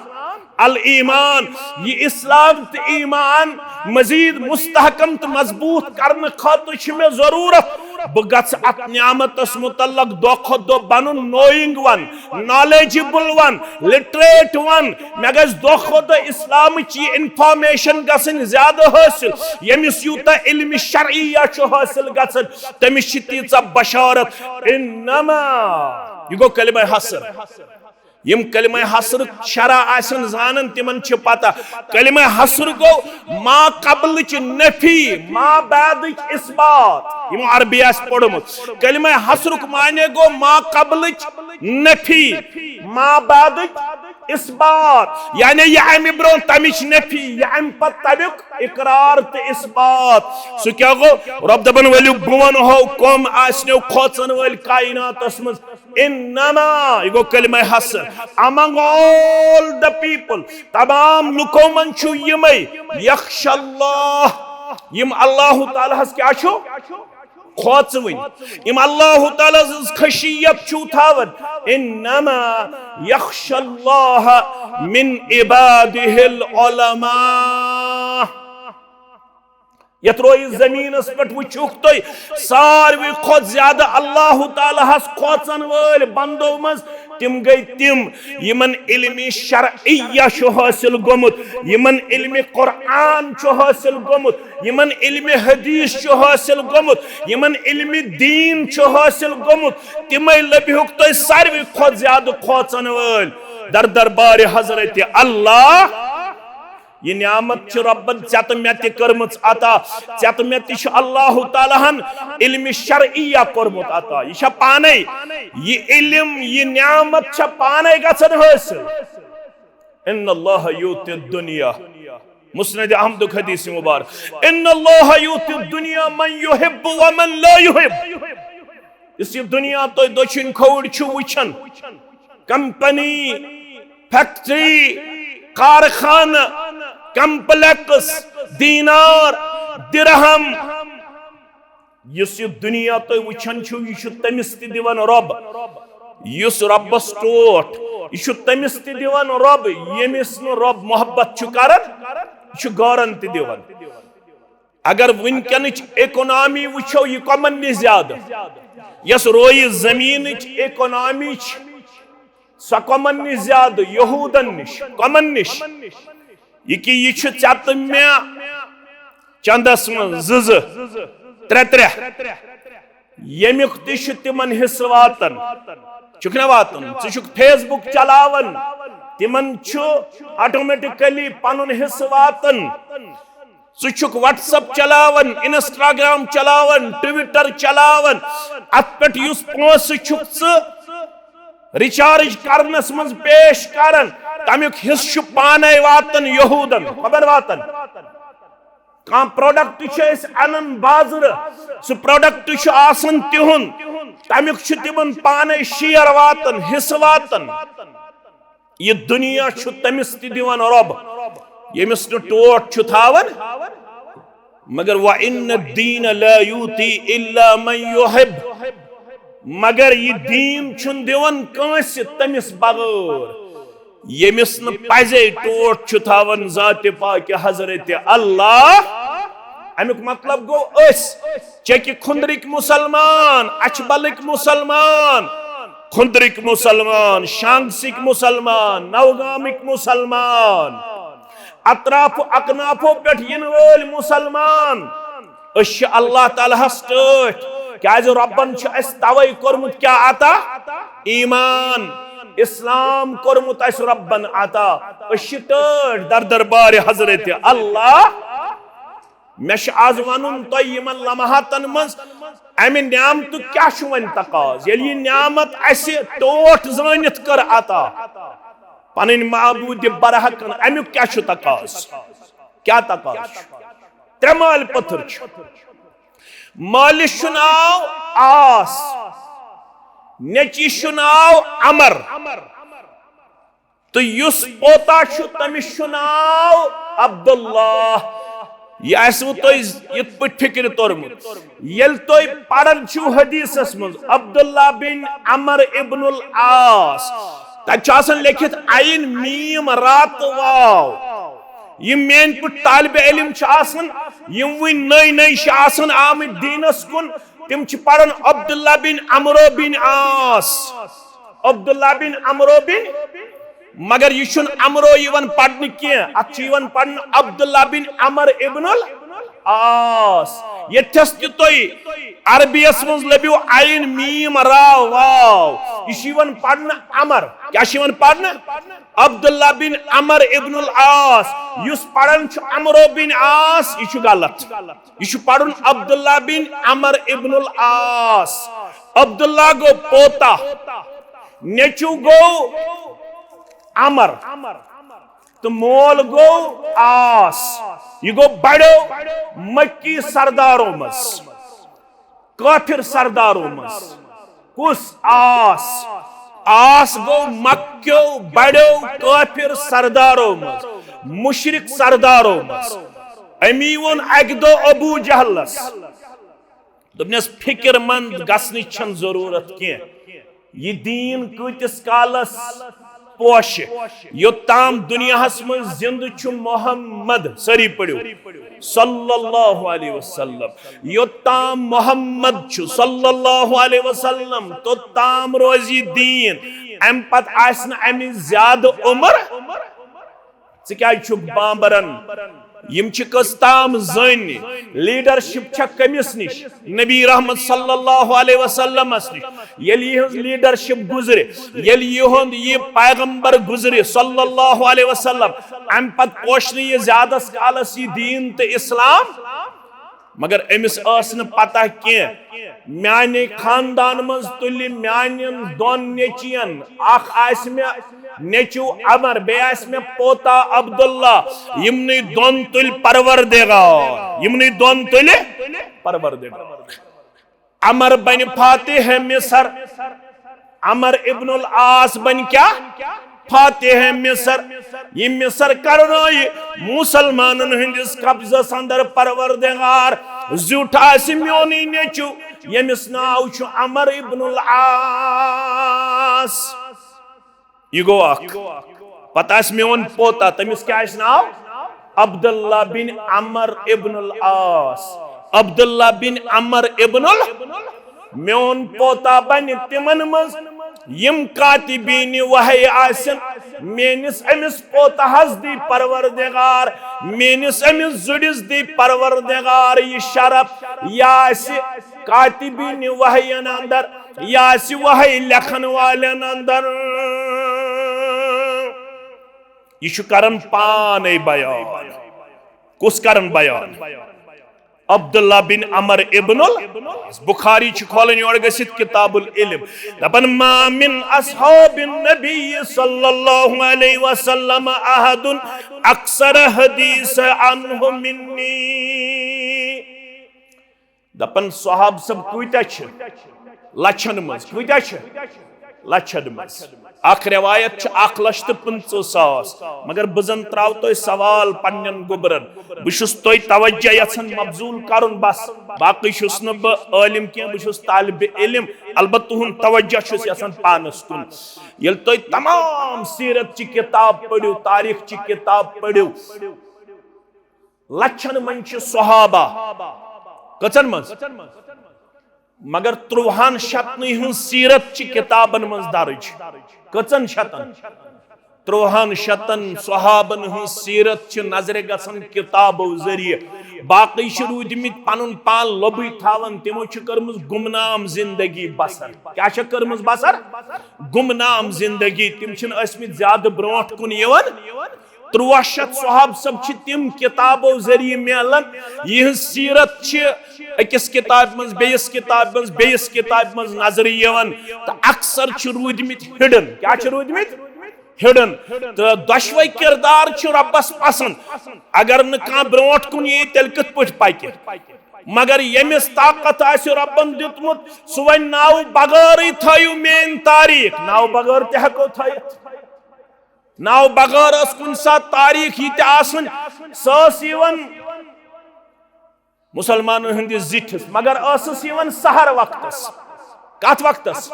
الایمان، یہِ اسلام تہٕ ایمان مزید مستحکم تہٕ مضبوط کرنہٕ خٲطرٕ چھِ مےٚ ضروٗرت۔ بہٕ گژھٕ اتھ نعمتس متعلق دۄہ کھۄتہٕ دۄہ بنُن knowing one، knowledgeable one، literate one۔ مےٚ گژھِ دۄہ کھۄتہٕ دۄہ اسلامٕچ یہِ information گژھٕنۍ زیادٕ حٲصِل۔ ییٚمِس یوٗتاہ علم شرعیہ چھُ حٲصِل گژھان، تٔمِس چھِ تیٖژاہ بشارت۔ انما، یہِ گوٚو کلمہ حصر۔ یِم کلمہ حصرُک شرح آسن زانان، تِمن چھِ پتہ۔ کلمہ حصر گوٚو ما قبلٕچ نفی، ما بعدٕچ اثبات۔ یِمو عربی آسہِ پوٚرمُت، کلمہ حصرُک معنی گوٚو ما قبلٕچ نفی، ما بعدٕچ اثبات۔ یعنی یہِ امہِ برونٛہہ تمِچ نفی، یہِ امہِ پتہٕ تمیُک اقرار تہٕ اثبات۔ سُہ کیٛاہ گوٚو؟ رۄب دپان، ؤلِو بہٕ ونہو کم آسنو کھوژن وٲلۍ کائناتس منٛز۔ انما، یہِ گوٚو کلمہ حصر۔ Among all the people، تمام لُکو منٛز چھُ یِمے، یخش اللہ، یِم اللہ تعالیٰ ہس کیٛاہ چھُ؟ کھوژوٕنۍ۔ یِم اللہ تعالیٰ سٕنٛز خشیت چھُو تھاوان۔ انما یخش اللہ من عبادہ العلماء۔ یتھ رویہِ زمینس پٮ۪ٹھ وٕچھُکھ تُہۍ، ساروی کھۄتہٕ زیادٕ اللہ تعالیٰ ہس کھوژن وٲلۍ بندو منٛز تِم گٔے تِم، یِمن علمِ شرعیہ چھُ حٲصِل گوٚمُت، یِمن علمِ قرآن چھُ حٲصِل گوٚمُت، یِمن علمِ حدیث چھُ حٲصِل گوٚمُت، یِمن علمِ دیٖن چھُ حٲصِل گوٚمُت، تِمے لٔبہُکھ تُہۍ ساروی کھۄتہٕ زیادٕ کھوژن وٲلۍ در دربارِ حضرت اللہ۔ یہِ نعمت چھِ رۄبن ژےٚ تہٕ مےٚ تہِ کٔرمٕژ عطا۔ ژےٚ تہٕ مےٚ تہِ چھُ اللہ تعالیٰ ہن علمِ شرعیہ کوٚرمُت عطا۔ یہِ چھا پانے، یہِ علم، یہِ نعمت چھا پانے گژھان حٲصِل؟ ان اللہ یؤتی الدنیا، مسند احمدُک حدیث مبارک، ان اللہ یؤتی الدنیا من یحب و من لا یحب۔ یُس یہِ دُنیا تُہۍ دٔچھِنۍ کھووٕرۍ چھِو وٕچھان، کمپنی، فیکٹری، کارخانہٕ، کمپلیکس، دینار، درہم، یُس یہِ دُنیا تُہۍ وٕچھان چھِو، یہِ چھُ تٔمِس تہِ دِوان رۄب، یُس رۄبس ٹوٹھ، یہِ چھُ تٔمِس تہِ دِوان رۄب، ییٚمِس نہٕ رۄب محبت چھُ کران، یہِ چھُ غٲرن تہِ دِوان۔ اگر وٕنکیٚنٕچ اکانومی وٕچھو، یہِ کۄمن نِش زیادٕ؟ یۄس رویہِ زٔمیٖنٕچ اکانومی چھِ، سۄ کۄمن نِش زیادٕ؟ یہوٗدن نِش۔ کۄمن نِش؟ یہِ کہِ یہِ چھُ ژےٚ تہٕ مےٚ چندس منٛز زٕ زٕ، ترٛےٚ ترٛےٚ۔ ییٚمیُک تہِ چھُ تِمن حصہٕ واتان۔ چھُکھ نہ واتان؟ ژٕ چھُکھ فیس بُک چلاوان، تِمن چھُ آٹومیٹکلی پنُن حصہٕ واتان۔ ژٕ چھُکھ وٹس اپ چلاوان، انسٹاگرام چلاوان، ٹویٹر چلاوان، اتھ پٮ۪ٹھ یُس پونٛسہٕ چھُکھ ژٕ ریچارج کرنس منٛز پیش کران، تمیُک حصہٕ چھُ پانے واتان یہودن۔ خبر واتان؟ کانٛہہ پروڈکٹ چھِ أسۍ انان بازرٕ، سُہ پروڈکٹ چھُ آسان تِہُنٛد، تمیُک چھُ تِمن پانے شیئر واتان، حصہٕ واتان۔ یہِ دُنیا چھُ تٔمِس تہِ دِوان رۄب، ییٚمِس نہٕ ٹوٹھ چھُ تھاوان۔ مگر وَإِنَّ الدِّينَ لَا يُؤْتِي إِلَّا مَن يُحِبُّ۔ مگر یہِ دیٖن چھُنہٕ دِوان کٲنٛسہِ تٔمِس بغٲر، ییٚمِس نہٕ پزے ٹوٹھ چھُ تھاوان ذاتِ پاکہِ حضرت اللہ۔ امیُک مطلب گوٚو أسۍ چکہِ کھُندرٕکۍ مُسلمان، اچھبلٕکۍ مُسلمان، کھُندرٕکۍ مُسلمان، شانگسٕکۍ مُسلمان، نوگامٕکۍ مُسلمان، اطراف اکنافو پٮ۪ٹھ یِنہٕ وٲلۍ مُسلمان۔ أسۍ چھِ اللہ تعالیٰ ہس ٹٲٹھۍ، کیازِ رۄبن چھُ اسہِ توے کوٚرمُت کیٛاہ عطا؟ ایمان، اسلام کوٚرمُت اسہِ رۄبن عطا۔ أسۍ چھِ ٹٲٹھۍ در دربارِ حضرت اللہ۔ مےٚ چھُ آز ونُن تۄہہِ یِمن لمحاتن منٛز، امہِ نعمتُک کیٛاہ چھُ وۄنۍ تقاضہٕ؟ ییٚلہِ یہِ نعمت اسہِ ٹوٹھ زٲنِتھ کٔر عطا پنٕنۍ معبوٗدِ برحقن، امیُک کیٛاہ چھُ تقاضہٕ؟ کیٛاہ تقاضہٕ چھُ؟ ترٛےٚ مالۍ پٔتھر چھُ۔ مٲلِس چھُ ناو عاص، نیٚچوِس چھُ ناو عمر، تہٕ یُس پوتا چھُ، تٔمِس چھُ ناو عبداللہ۔ یہِ آسِوٕ تۄہہِ یِتھ پٲٹھۍ فِکرِ توٚرمُت۔ ییٚلہِ تُہۍ پران چھِو حدیثس منٛز عبداللہ بن عمر ابن العاص، تتہِ چھُ آسان لیکھِتھ عین، میٖم، را تہٕ واو۔ یِم میٲنۍ پٲٹھۍ طالب علم چھِ آسان، یِم وُنہِ نٔے نٔے چھِ آسان آمٕتۍ دیٖنس کُن، تِم چھِ پران عبداللہ بن عمرو بن عاص۔ عبداللہ بن عمرو بن، مگر یہِ چھُنہٕ عمرو یِوان پرنہٕ کینٛہہ، اتھ چھُ یِوان پرنہٕ عبداللہ بن عمر ابن ال۔ آس۔ ییٚتھس تہِ تُہۍ عربیس منٛز لٔبِو عین میم را واو، یہِ چھُ یِوان پرنہٕ عمر۔ کیٛاہ چھُ یِوان پرنہٕ؟ عبداللہ بن عمر ابن العاص۔ یُس پران چھُ عمرو بن عاص، یہِ چھُ غلط۔ یہِ چھُ پرُن عبداللہ بن عمر ابن العاص۔ عبداللہ گوٚو پوتا، نیٚچو گوٚو عمر، تہٕ مول گوٚو عاص۔ یہِ گوٚو بڑیو مکی سردارو منٛز، کٲفر سردارو منٛز۔ کُس؟ عاص۔ عاص گوٚو مکیو بڑیو کٲفر سردارو منٛز، مشرک سردارو منٛز۔ أمی ووٚن اکہِ دۄہ ابو جہلس، دوٚپنس، فکر مند گژھنٕچ چھنہٕ ضروٗرت کینٛہہ۔ یہِ دیٖن کۭتِس کالس پوشہِ؟ یوٚتام دُنیاہس منٛز زِندٕ چھُ محمد، سٲری پٔرِو، صلی اللہ علیہ وسلم۔ یوٚتام محمد چھُ، صلی اللہ علیہ وسلم، توٚتام روزِ یہِ دیٖن۔ امہِ پتہٕ آسہِ نہٕ امِچ زیادٕ عمر۔ ژٕ کیازِ چھُکھ بامبران؟ یِم چھِ کٔژ تام زٔنۍ۔ لیڈرشپ چھےٚ کٔمِس نِش؟ نبی رحمت صلی اللہ علیہ وسلمس نِش۔ ییٚلہِ یِہٕنٛز لیڈرشپ گُزرِ، ییٚلہِ یِہُنٛد یہِ پیغمبر گُزرِ صلی اللہ علیہ وسلم، امہِ پتہٕ پوشہِ نہٕ یہِ زیادس کالس یہِ دیٖن تہٕ اسلام۔ مگر أمِس ٲس نہٕ پتہ کینٛہہ، میانہِ خاندان منٛز تُلہِ میانٮ۪ن دۄن نیٚچوٮ۪ن، اکھ آسہِ مےٚ نیٚچو عمر، بیٚیہِ آسہِ مےٚ پوتا عبداللہ، یِمنٕے دۄن تُلہِ پروردگار، یِمنٕے دۄن تُلہِ پروردگار۔ عمر بنہِ فاتح مصر، عمر ابن العاص بنہِ کیٛاہ؟ فاتح مصر۔ یہِ مصر کرنٲیہِ مسلمانن ہٕنٛدِس قبضس اندر پروردگار۔ زیُٹھ آسہِ میونٕے نیٚچو، ییٚمِس ناو چھُ عمر ابن العاص۔ یہِ گوٚو اکھ۔ پتہٕ آسہِ میون پوتا، تٔمِس کیٛاہ آسہِ ناو؟ عبداللہ بن عمر ابن العاص۔ عبداللہ بن عمر ابن ال-، میون پوتا بنہِ تِمن منٛز یِم کاتبین وحی آسن۔ میٲنِس أمِس پوتہس دی پروردگار، میٲنِس أمِس زُرِس دی پروردگار یہِ شرف، یہِ آسہِ کاتبین وحین اندر، یہِ آسہِ وحی لیکھن والٮ۪ن اندر۔ یہِ چھُ کران پانے بیان۔ کُس کران بیان؟ عبداللہ بن عمر ابن ال-، بخاری چھُ کھولان یور گٔژھِتھ کتاب العلم۔ دپان، "ما من اصحاب النبی صلی اللہ علیہ وسلم احد اکثر حدیث عنہ منی۔" دپان، صحابہٕ صٲب کۭتیاہ چھِ؟ لچھن منٛز۔ کۭتیاہ چھِ؟ لچھن منٛز۔ اکھ روایت چھِ اکھ لچھ تہٕ پٕنٛژٕہ ساس۔ مگر بہٕ زن تراو تۄہہِ سوال پننٮ۪ن گوٚبرن۔ بہٕ چھُس تۄہہِ توجہ یژھان مبذول کرُن بس۔ باقٕے چھُس نہٕ بہٕ عٲلِم کینٛہہ، بہٕ چھُس طالبِ علم۔ البتہٕ تُہُنٛد توجہ چھُس یژھان پانس کُن۔ ییٚلہِ تُہۍ تمام سیرت چہِ کتاب پٔرِو، تاریخ چہِ کتاب پٔرِو، لچھن منٛز چھِ صحابہ۔ کٔژن منٛز؟ مگر ترٛوہن شتنٕے ہٕنٛز سیرت چھِ کتابن منٛز درج۔ کٔژن شتن؟ ترٛوہن شتن صحابن ہٕنٛز سیرت چھِ نظرِ گژھان کتابو ذٔریعہٕ۔ باقٕے چھِ روٗدمٕتۍ پنُن پان لوٚبٕے تھاوان، تِمو چھِ کٔرمٕژ گمنام زندگی بسر۔ کیٛاہ چھےٚ کٔرمٕژ بسر؟ گمنام زندگی۔ تِم چھِنہٕ ٲسمٕتۍ زیادٕ برونٛٹھ کُن یِوان۔ ترٛوہ شتھ صحابہٕ صٲب چھِ تِم کتابو ذٔریعہٕ میلان، یِہٕنٛز سیرت چھِ أکِس کتابہِ منٛز، بیٚیِس کتابہِ منٛز، بیٚیِس کتابہِ منٛز نظرِ یِوان، تہٕ اکثر چھِ روٗدمٕتۍ ہِڈن۔ کیٛاہ چھِ روٗدمٕتۍ؟ ہِڈن۔ تہٕ دۄشوے کردار چھِ رۄبس پسند۔ اگر نہٕ کانٛہہ برونٛٹھ کُن یی، تیٚلہِ کِتھ پٲٹھۍ پکہِ؟ مگر ییٚمِس طاقت آسہِ رۄبن دیُتمُت، سُہ وۄنۍ ناوٕ بغٲرٕے تھٲیِو میٲنۍ تاریخ، ناوٕ بغٲر تہِ ہٮ۪کو تھٲیِتھ۔ ناو بغٲر ٲس کُنہِ ساتہٕ تاریخ یہِ تہِ آسٕنۍ، سۄ ٲس یِوان مُسلمانن ہٕنٛدِس زِٹھِس، مگر ٲسٕس یِوان سحر وقتس۔ کتھ وقتس؟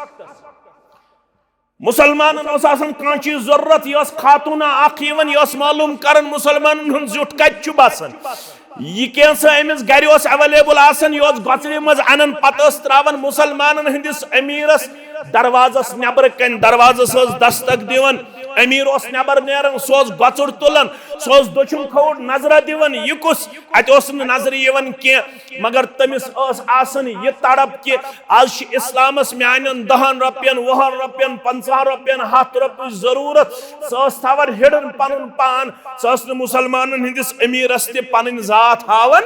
مُسلمانن اوس آسان کانٛہہ چیٖز ضروٗرت، یہِ ٲس خاتوٗنا اکھ یِوان، یہِ ٲس معلوٗم کران مُسلمانن ہُنٛد زیُٹھ کتہِ چھُ بسان۔ یہِ کینٛژھا أمِس گرِ اوس ایویلیبل آسان، یہِ اوس گۄژرِ منٛز انان، پتہٕ ٲس تراوان مُسلمانن ہٕنٛدِس امیٖرس دروازس نٮ۪برٕ کنہِ، دروازس ٲس دستک دِوان، امیر اوس نٮ۪بر نیران، سُہ اوس گۄژُر تُلان، سُہ اوس دٔچھُن کھووُر نظرہ دِوان، یہِ کُس؟ اتہِ اوس نہٕ نظرِ یِوان کینٛہہ، مگر تٔمِس ٲس آسان یہِ تڑپ کہِ از چھِ اسلامس میانٮ۪ن دہن رۄپین، وُہن رۄپین، پنژاہن رۄپین، ہتھ رۄپیہِ ضروٗرت۔ سۄ ٲس تھاوان ہِڈٕن پنُن پان، سۄ ٲس نہٕ مُسلمانن ہٕنٛدِس امیرس تہِ پنٕنۍ ذات ہاوان،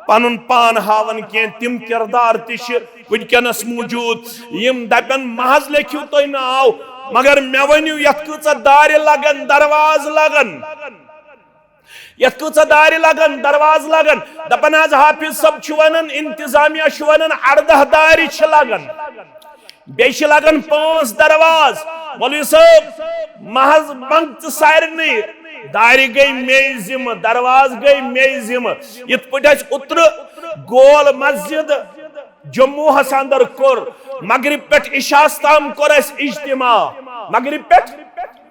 پنُن پان ہاوان کینٛہہ۔ تِم کردار تہِ چھِ وٕنکیٚنس موجود، یِم دپن محض لیکھِو تُہۍ ناو، مگر مےٚ ؤنِو یتھ کۭژاہ دارِ لگن، دروازٕ لگن، یتھ کۭژاہ دارِ لگن، دروازٕ لگن۔ دپان حظ حافظ صٲب چھُ ونان، انتظامیہ چھُ ونان اردہ دارِ چھِ لگن، بیٚیہِ چھِ لگان پانٛژھ دروازٕ۔ مولوی صٲب، محض منٛگ ژٕ سارنٕے، دارِ گٔے مے ذمہٕ، دروازٕ گٔے مے ذمہٕ۔ یِتھ پٲٹھۍ اَسہِ اوترٕ گول مسجد جموں ہس اندر کوٚر، مغرب پٮ۪ٹھ عشاء ہس تام کوٚر اَسہِ اجتماع، مغرب پٮ۪ٹھ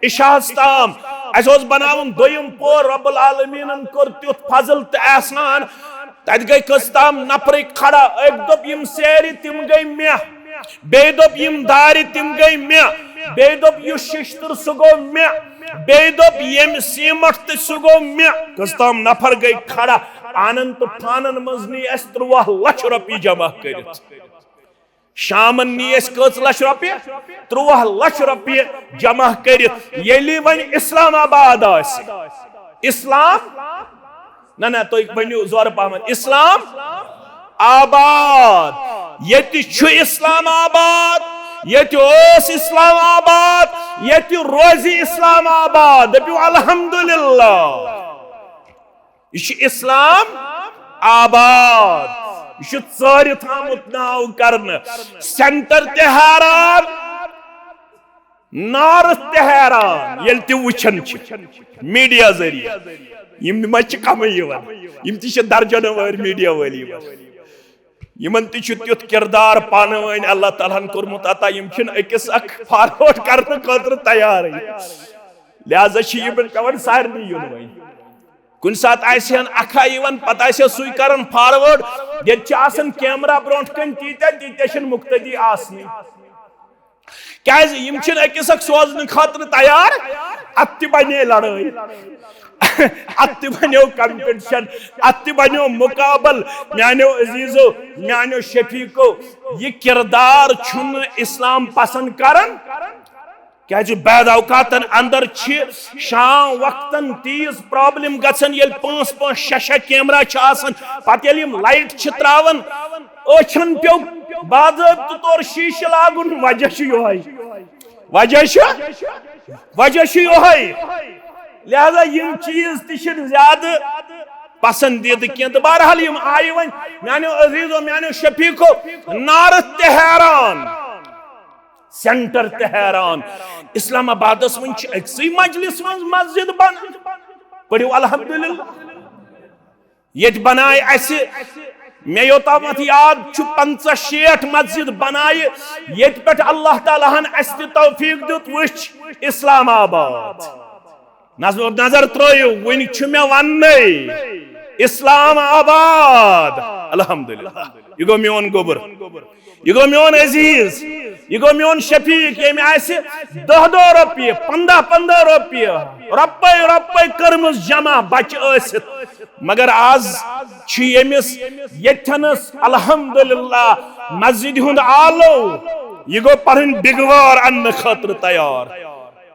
عشاء ہس تام۔ اَسہِ اوس بناوُن دوٚیِم پور، رب العالمیٖنن کوٚر تیُتھ فضل تہٕ احسان، تتہِ گٔے کٔژ تام نفرٕکۍ کھڑا، أکۍ دوٚپ، "یِم سیرِ، تِم گٔے مےٚ۔" بیٚیہِ دوٚپ، "یِم دارِ، تِم گٔے مےٚ۔" بیٚیہِ دوٚپ، "یُس ششتٕر، سُہ گوٚو مےٚ۔" بیٚیہِ دوٚپ، "ییٚمہِ سیمٹ تہٕ سُہ گوٚو مےٚ۔" کٔژ تام نفر گٔے کھڑا۔ آنن تہٕ فانن منٛز نی اَسہِ ترٛواہ لچھ رۄپیہِ جمع کٔرِتھ۔ شامن نی اَسہِ کٔژ لچھ رۄپیہِ؟ ترٛواہ لچھ رۄپیہِ جمع کٔرِتھ۔ ییٚلہِ وۄنۍ اسلام آباد آسہِ، اسلام، نہ، نہ، تُہۍ ؤنِو زورٕ پہمتھ، اسلام آباد۔ ییٚتہِ چھُ اسلام آباد، ییٚتہِ اوس اسلام آباد، ییٚتہِ روزِ اسلام آباد۔ دٔپِو الحمدللہ۔ یہِ چھُ اسلام آباد، یہِ چھُ ژٲرِتھ آمُت ناو کرنہٕ۔ سینٹر تہِ حیران، نارتھ تہِ حیران، ییٚلہِ تہِ وٕچھان چھِ میڈیا ذٔریعہٕ۔ یِم ما چھِ کمٕے یِوان، یِم تہِ چھِ درجنہٕ وٲرۍ میڈیا وٲلۍ یِوان۔ یِمن تہِ چھُ تیُتھ کردار پانہٕ ؤنۍ اللہ تعالیٰ ہن کوٚرمُت عطا، یِم چھِنہٕ أکِس اکھ فارورڈ کرنہٕ خٲطرٕ تیارٕے۔ لہذا چھِ یِمن پٮ۪وان سارنٕے یُن وۄنۍ۔ کُنہِ ساتہٕ آسہِ ہن اکھا یِوان، پتہٕ آسہِ ہا سُے کران فارورڈ۔ ییٚتہِ چھِ آسان کیمرہ برونٛٹھ کنہِ تیٖتیٛاہ، تیٖتیٛاہ چھِنہٕ مُقتدی آسنٕے۔ کیازِ؟ یِم چھِنہٕ أکِس اکھ سوزنہٕ خٲطرٕ تیار۔ اتھ تہِ بنے لڑٲے، اتھ تہِ بنیو کمپٹیشن، اتھ تہِ بنیو مقابل۔ میانیو عزیزو، میانیو شفیقو، یہِ کردار چھُنہٕ اسلام پسند کران۔ کیازِ بعض اوقاتن اندر چھِ شام وقتن تیٖژ پرابلم گژھان، ییٚلہِ پانٛژھ پانٛژھ شےٚ شےٚ کیمرہ چھِ آسان، پتہٕ ییٚلہِ یِم لایٹ چھِ تراوان، أچھن پیوٚو باضٲبطہٕ طور شیٖشہٕ لاگُن۔ وجہ چھُ یِہوٚے، وجہ چھُ، وجہ چھُ یِہوٚے۔ لہذا یِم چیٖز تہِ چھِنہٕ زیادٕ پسندیدٕ کینٛہہ۔ تہٕ بہرحال یِم آیہِ وۄنۍ میانیو عزیزو، میانیو شفیقو، نارتھ تہِ حیران، سینٹر تہِ حیران۔ اسلام آبادس منٛز چھِ أکسٕے مجلس منٛز مسجد بنان۔ پٔرِو الحمدللہ۔ ییٚتہِ بنایہِ اَسہِ، مےٚ یوٚتامَتھ یاد چھُ، پنٛژاہ شیٹھ مسجد بنایہِ، ییٚتہِ پٮ۪ٹھ اللہ تعالیٰ ہن اَسہِ تہِ توفیق دیُت۔ وٕچھ اسلام آباد، نظر، نظر ترٲیِو، وٕنہِ چھُ مےٚ وَننَے، اسلام آباد۔ الحمدللہ، یہِ گوٚو میون گوٚبُر۔ یہِ گوٚو میون عزیز، یہِ گوٚو میون شفیق، ییٚمۍ آسہِ دَہ دَہ رۄپیہِ، پنٛداہ پنٛداہ رۄپیہِ، رۄپَے رۄپَے کٔرمٕژ جمع بچہِ ٲسِتھ۔ مگر آز چھُ ییٚمِس ییٚتھٮ۪نَس الحمدللہ مسجدِ ہُنٛد آلو، یہِ گوٚو پنٕنۍ بِگوار اننہٕ خٲطرٕ تیار۔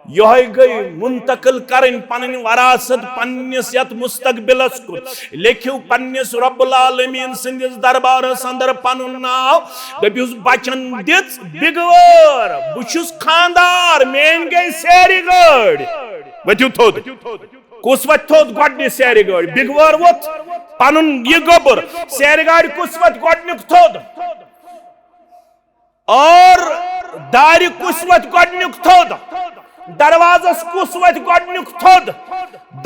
یِہوٚے گٔے منتقل کرٕنۍ پنٕنۍ وراثت پننِس یتھ مستقبلس کُن۔ لیکھِو پننِس رب العالمین سٕنٛدِس دربارس اندر پنُن ناو۔ دٔپِوس، بچن دِژ بِگوٲر، بہٕ چھُس خاندار، میٲنۍ گٔے سیرِ گٲڑۍ۔ ؤتھِو تھوٚد۔ کُس وۄتھِ تھوٚد گۄڈٕنِچ سیرِ گٲڑۍ؟ بِگوٲر ووٚتھ۔ پنُن یہِ گوٚبُر، سیرِ گاڑِ کُس وۄتھِ گۄڈٕنیُک تھوٚد؟ اور دارِ کُس وۄتھِ گۄڈٕنیُک تھوٚد؟ دروازس کُس وۄتھِ گۄڈٕنیُک تھوٚد؟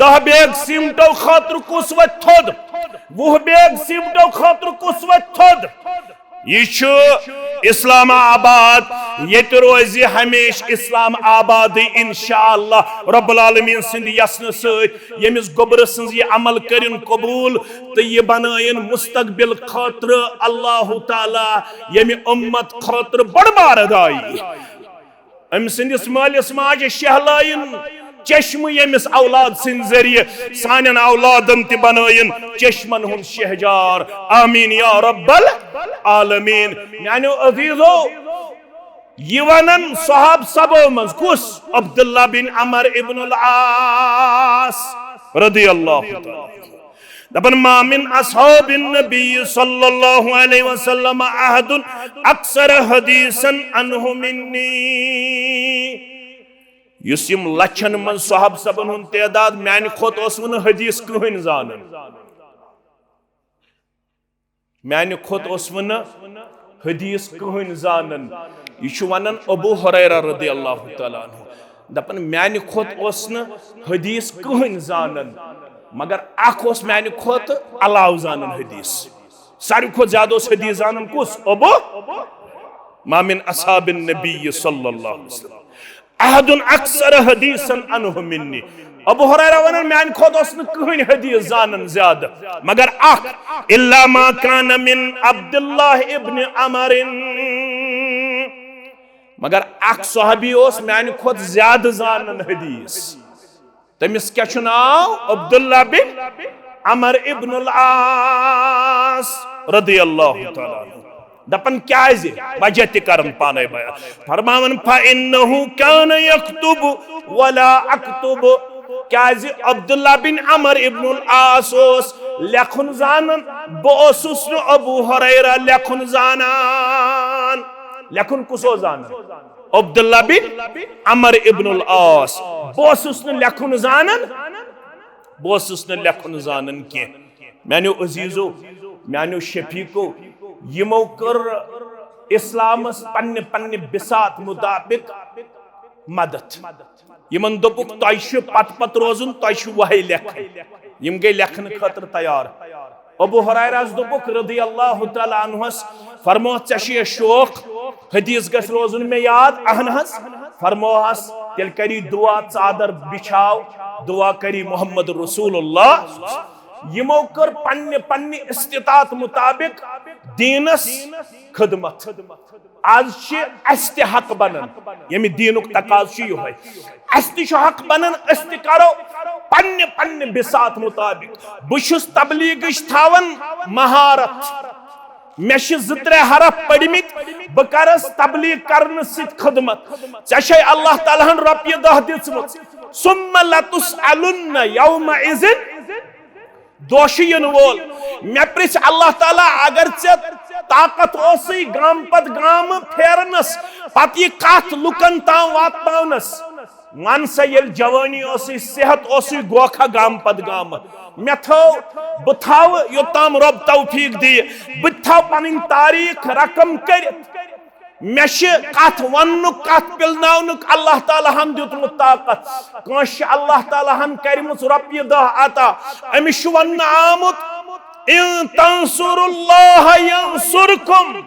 دَہ بیگ سیمٹو خٲطرٕ کُس وۄتھِ تھوٚد؟ وُہ بیگ سیمٹو خٲطرٕ کُس وۄتھِ تھوٚد؟ یہِ چھُ اسلام آباد، ییٚتہِ روزِ ہمیشہِ اسلام آبادٕے انشاءاللہ رب العالمین سٕنٛدِ یژھنہٕ سۭتۍ۔ ییٚمِس گوٚبرٕ سٕنٛز یہِ عمل کٔرِن قبوٗل تہٕ یہِ بنٲیِن مستقبل خٲطرٕ اللہ تعالیٰ ییٚمہِ اُمت خٲطرٕ بٔڑ بارٕ داعی۔ أمۍ سٕنٛدِس مٲلِس ماجہِ شہلٲیِن چشمہٕ، ییٚمِس اولاد سٕنٛدِ ذٔریعہٕ سانٮ۪ن اولادن تہِ بنٲیِن چشمن ہُنٛد شہجار۔ آمین یا رب العالمین۔ میانیو عزیزو، یہِ ونن صحاب سبو منٛز کُس؟ عبداللہ بن عمر ابن العاص رضی اللہ تعالیٰ عنہ۔ دپان، ما من اصحاب النبی صلی اللہ علیہ وسلم احد اکثر حدیثا عنہ منی۔ یُس یِم لچھن منٛز صحاب سبن ہُنٛد تعداد، میانہِ کھۄتہٕ اوس نہٕ حدیث کٕہٕنۍ زانان۔ میانہِ کھۄتہٕ اوس نہٕ حدیث کٕہٕنۍ زانان۔ یہِ چھُ ونان ابو ہریرہ رضی اللہ تعالیٰ عنہ۔ دپان، میانہِ کھۄتہٕ اوس نہٕ حدیث کٕہٕنۍ زانان، مگر اکھ اوس میانہِ کھۄتہٕ علاوٕ زانان حدیث۔ ساروی کھۄتہٕ زیادٕ اوس حدیث زانان کُس؟ ابو، ما من اصحاب النبی صلی اللہ علیہ وسلم احد اکثر حدیثا عنہ منی۔ ابو ہریرہ ونان، میانہِ کھۄتہٕ اوس نہٕ کٕہٕنۍ حدیث زانان زیادٕ، مگر اکھ، الا ما کان من عبداللہ ابن عمر۔ مگر اکھ صحابی اوس میانہِ کھۄتہٕ زیادٕ زانان حدیث۔ تٔمِس کیٛاہ چھُ ناو؟ عبداللہ بن عمر ابن العاص رضی اللہ تعالیٰ عنہ۔ دپان کیٛازِ؟ وجہ تہِ کرن پانے بیان۔ فرماوان، فإنه كان يكتب ولا أكتب۔ کیٛازِ عبداللہ بن عمر ابن العاص اوس لیکھُن زانان، بہٕ اوسُس نہٕ ابو ہریرہ لیکھُن زانان۔ لیکھُن کُس اوس زانان؟ عبداللہ بن عمر ابن العاص۔ بہٕ اوسُس نہٕ لیکھُن زانان، بہٕ اوسُس نہٕ لیکھُن زانان کینٛہہ۔ میانیو عزیزو، میانیو شفیقو، یِمو کٔر اسلامس پننہِ پننہِ بساط مطابق مدد۔ یِمن دوٚپُکھ، تۄہہِ چھُ پتہٕ پتہٕ روزُن، تۄہہِ چھُ وہے لیکھٕنۍ۔ یِم گٔے لیکھنہٕ خٲطرٕ تیار۔ ابو ہریرہس دوٚپُکھ رضی اللہ تعالیٰ عنہس، فرمووُکھ، ژےٚ چھُ یہِ شوق، حدیث گژھِ روزُن مےٚ یاد؟ اہن حظ۔ فرمووُس، تیٚلہِ کری دعا، ژادر بچھاو، دعا کری محمد رسول اللہ۔ یِمو کٔر پننہِ پننہِ استطاعت مطابق دیٖنس خدمت۔ آز چھِ اَسہِ تہِ حق بنان، ییٚمہِ دیٖنُک تقاضہٕ چھُ یِہوٚے۔ اَسہِ تہِ چھُ حق بنان، أسۍ تہِ کرو پننہِ پننہِ بساط مطابق۔ بہٕ چھُس تبلیغٕچ تھاوان مہارت، مےٚ چھِ زٕ ترٛےٚ حرف پٔرمٕتۍ، بہٕ کرس تبلیغ کرنہٕ سۭتۍ خدمت۔ ژےٚ چھے اللہ تعالیٰ ہن رۄپیہِ دَہ دِژمٕژ۔ ثم لتسألن یومئذ۔ دۄہ چھُ یِنہٕ وول۔ مےٚ پرژھ اللہ تعالیٰ، اگر ژےٚ طاقت اوسُے گامہٕ پتہٕ گامہٕ پھیرنس، پتہٕ یہِ کتھ لُکن تام واتناونس، ون سا، ییٚلہِ جوٲنی اوسُے، صحت اوسُے، گوکھا گامہٕ پتہٕ گامہٕ؟ مےٚ تھٲو، بہٕ تھاوٕ یوٚتام رۄب توفیق دِیہِ، بہٕ تہِ تھاوٕ پنٕنۍ تاریخ رقم کٔرِتھ۔ مےٚ چھِ کتھ وننُک، کتھ پِلناونُک اللہ تعالیٰ ہن دیُتمُت طاقت۔ کٲنٛسہِ چھِ اللہ تعالیٰ ہن کرِمٕژ رۄپیہِ دَہ عطا، أمِس چھُ وننہٕ آمُت، "ان تنصروا اللہ ینصرکم"۔